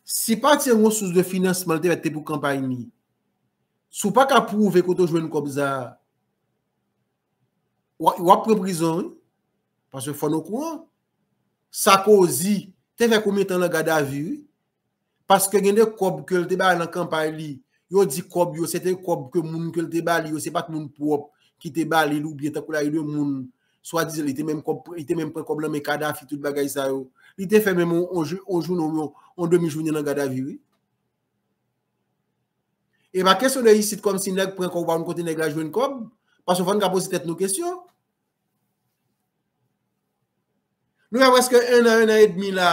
si pati an gon sous de finansman, l te mèt te pou kanpay li, si w pa ka pwouve kote w jwenn kòb sa a, w a, w ap pran prizon, wi. Paske fò n okouran. Sarkozy te fè konbyen tan nan gadavi, wi. Paske gen de kòb ke l te bay nan kanpay li, yo di kòb yo, se te kòb ke moun ke l te ba li yo, se pa t moun pwòp ki te ba li l, oubyen tankou la, gen de moun, swadizan, li te menm kòb, li te menm pran kòb nan men Kadhafi, tout bagay sa yo. Li te fè menm on, on jou-, on jounen oubyen on demi jounen nan gadavi, wi. E pa kesyon de isit kòmsi nèg pran kòb, ou pa konn kote nèg la jwenn kòb, paske fò n ka poze tèt nou kesyon. Nou gen prèske en an, en an edmi la,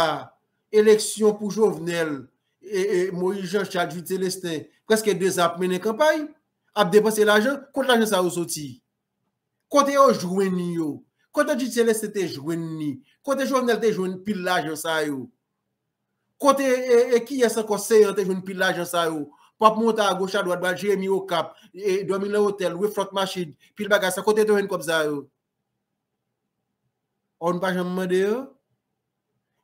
eleksyon pou Jovenel, e, e, Moïse Jean Charles, Jude Célestin, prèske de zan ap mennen kanpay, ap depanse lajan, kot lajan sa yo soti? Kote yo jwenn yo? Kote Jude Célestin te jwenn li? Kote Jovenel te jwenn pil lajan sa yo? Kote, e, e, kiyès ankò Seyan te jwenn pil lajan sa yo? Pou ap monte agoch adwat, ba Jeremi Okap, e, dòmi nan otèl, lwe flòt machin, pil bagay sa, kote yo te jwenn kòb sa yo? Ò, nou pa janm mande yo?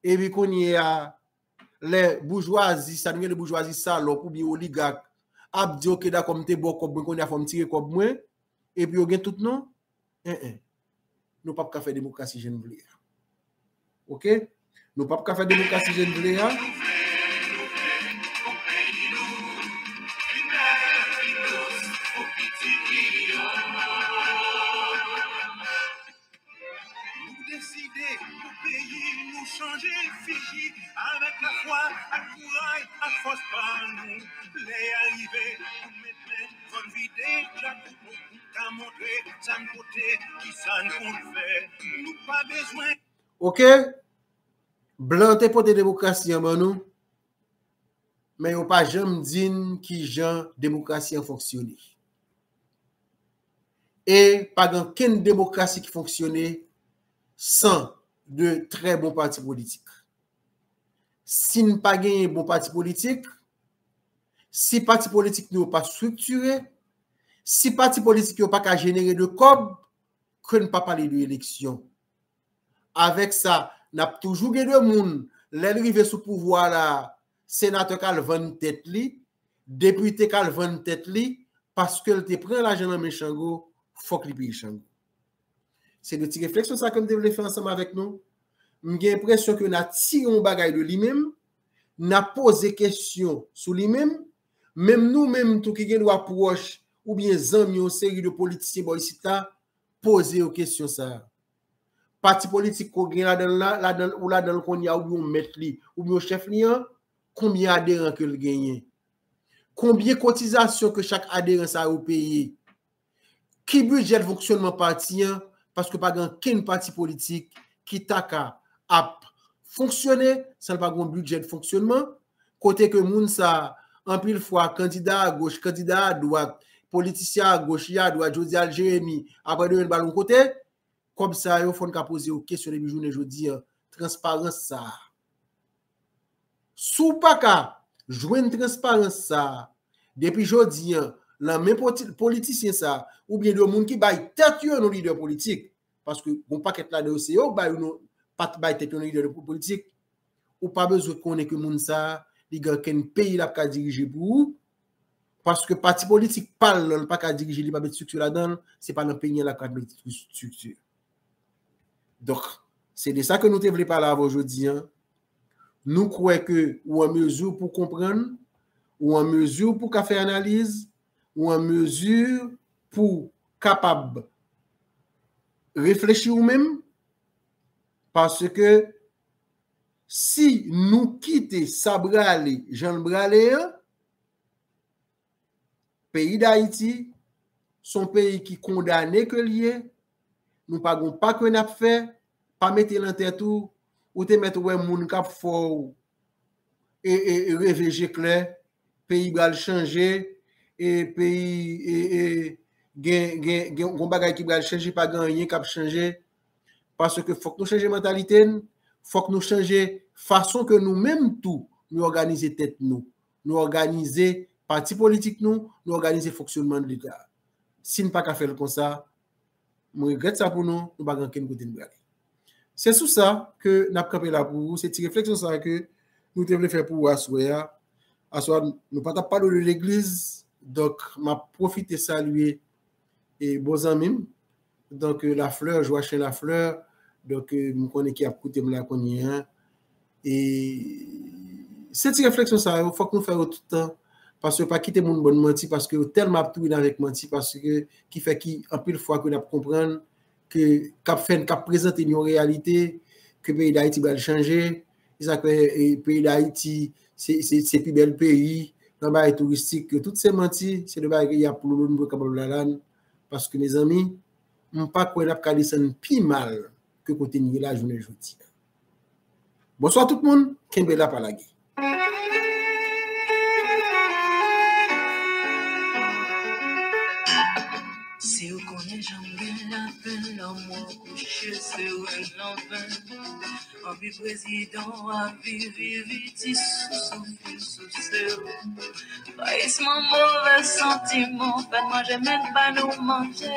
Epi kounye a, lè boujwazi, sa nou rele boujwazi salòp oubyen oligak, ap di, "Oke, dakò, m te ba w kòb mwen, kounye a fò m tire kòb mwen," epi yo gen tout non? En, en. Nou p ap ka fè demokrasi jan n vle a. Oke? Nou p ap ka fè demokrasi jan n vle a. Nou deside pou peyi nou chanje figi avèk lafwa, ak kouraj, ak fòs pa nou. Lè a rive pou met men, fò n vide djak pou ka montre sa n pote, ki sa n konn fè. Nou pa bezwen. Oke? Blan te pote demokrasi an ban nou, men yo pa janm di n ki jan demokrasi an fonksyone. E pa gen okenn demokrasi ki fonksyone san de trè bon pati politik. Si n pa genyen bon pati politik, si pati politik nou yo pa estriktire, si pati politik yo pa ka jenere de kòb, ke n pa pale de eleksyon. Avèk sa, n ap toujou gen de moun, lè l rive sou pouvwa la, senatè k al vann tèt li, depite k al vann tèt li, paske l te pran lajan nan men Chango, fòk li peye Chango. Se de ti refleksyon sa ke m te vle fè ansanm avèk nou. M gen enpresyon ke n a tire yon bagay de li menm, n a poze kesyon sou li menm, menm nou menm tou ki gen dwa pwòch oubyen zanmi yon seri de politisyen bò isit la, poze yo kesyon sa a. Pati politik ke w gen ladan l la, ladan, ou ladan l kounye a, oubyen w mèt li, oubyen w chèf li an, konbyen aderan ke l genyen? Konbyen kotizasyon ke chak aderan sa yo peye? Ki bidjè fonksyònman pati an? Paske pa gen okenn pati politik ki ta ka ap fonksyone san l pa gen yon bidjè fonksyònman, kote ke moun sa, anpil fwa, kandida a goch, kandida a dwat, politisyen a goch, li a dwat, jodi a l Jeremi, aprè demen l ba l yon kote, kòb sa yo, fò n ka poze yo kesyon depi jounen jodi an, transparans sa a. Si w pa ka jwenn transparans sa a, depi jodi an, nan men poti-, politisyen sa a, oubyen de moun ki bay tèt yo non lidè politik, paske gon pakèt ladan yo se yo k bay yo non, pa t bay tèt yo non lidè de po-, politik, ou pa bezwen konnen ke moun sa a, li gen okenn peyi l ap ka dirije pou ou, paske pati politik pa l lan, l pa ka dirije, li pa met estrikti ladan l, se pa nan peyi an l ap ka met estrikti. Donk, se de sa ke nou te vle pale avè w jodi an. Nou kwè ke ou an mezi pou konprann, ou an mezi pou ka fè analiz, ou an mezi pou kapab reflechi ou menm, paske si nou kite sa brale jan l brale an, peyi Dayiti, se yon peyi ki kondane ke l ye, nou pa gon pa ke n ap fè, pa mete nan tèt ou, ou te mèt wè moun k ap fè w e, e, e reve je klè, peyi pral chanje, e peyi, e, e, gen, gen, gen, gon bagay ki pral chanje, pa gen anyen k ap chanje, paske fòk nou chanje mantalite n, fòk nou chanje fason ke nou menm tou, nou òganize tèt nou, nou òganize pati politik nou, nou òganize fonksyònman Leta. Si n pa ka fè l konsa, mwen regrèt sa pou nou, nou pa gen okenn kote n prale. Se sou sa ke n ap kanpe la pou ou, se ti refleksyon sa ke nou te vle fè pou ou aswè a. Aswè a, nou pa t ap pale de legliz, donk m ap pwofite salye e bon zanmi m, donk, euh, Lafleur, Joachim Lafleur, donk, euh, m konnen ki ap koute m la kounye a. E se ti refleksyon sa yo, fòk nou fè yo tout tan, paske pa kite moun ban n manti, paske yo tèlman ap touye n avèk manti, paske ki fè ki anpil fwa ke n ap konprann ke k ap fè n, k ap prezante n yon reyalite, ke peyi Dayiti pral chanje, se sa k fè, e, peyi Dayiti, se, se, se pi bèl peyi, nan bagay touristik, yo tout se manti, se de bagay ke y ap plodo n pou yo kapab lalann, paske, mezanmi, m pa kwè n ap ka desann pi mal ke kote n ye la jounen jodi a. Bonswa tout moun, kenbe la pa lage. Si w konnen jan m gen lapenn lè m wè w kouche sere nan venn, anvi prezidan w ap viv, viv, ti sousou, sousou. Rayisman, move santiman, fè n manje, men pa nou manje.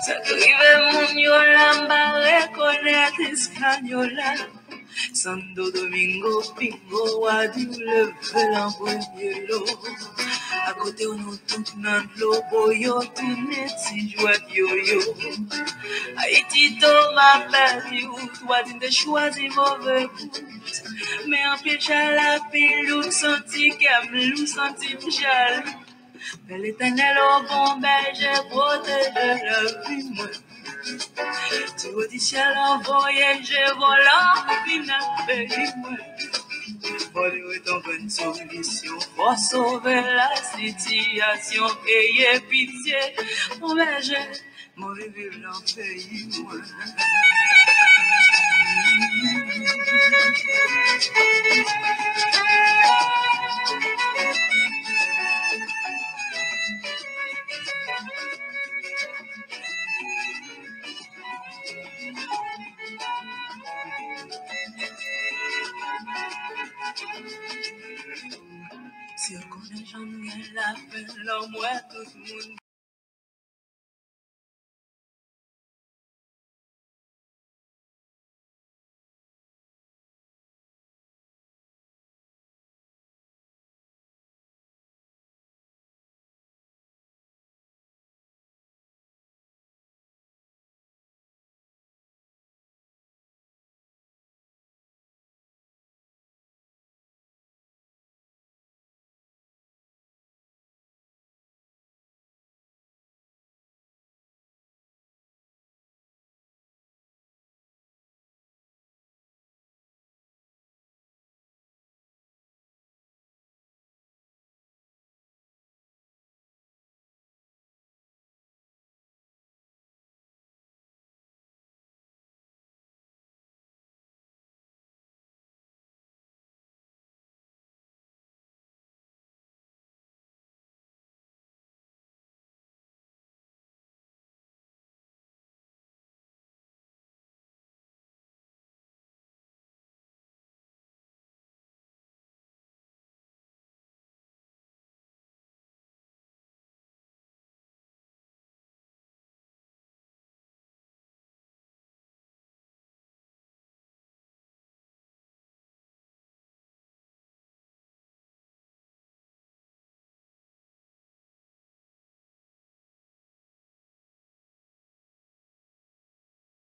Sa k rive moun yo la, m pa rekonèt Ispanyola. Santo Domingo, pingo, w a di w leve l an premye lo. Akote w nou tout nan dlo, boyo tounen ti jwèt yoyo. Ayiti, Toma pèdi wout, w a di m te chwazi move wout. Men anpil chalè, anpil dout, santi kè m lou, santi m jalou. Pè Letènèl, o bon bèje, pwoteje lavi mwen. Ti wo di syèl an voye je volan vin nan peyi mwen. Fò li ret an grenn solisyon, fò sove la sitiyasyon, eye pitye, bon bèje, m anvi viv nan peyi mwen. Si w konnen jan m gen lapenn lè m wè tout moun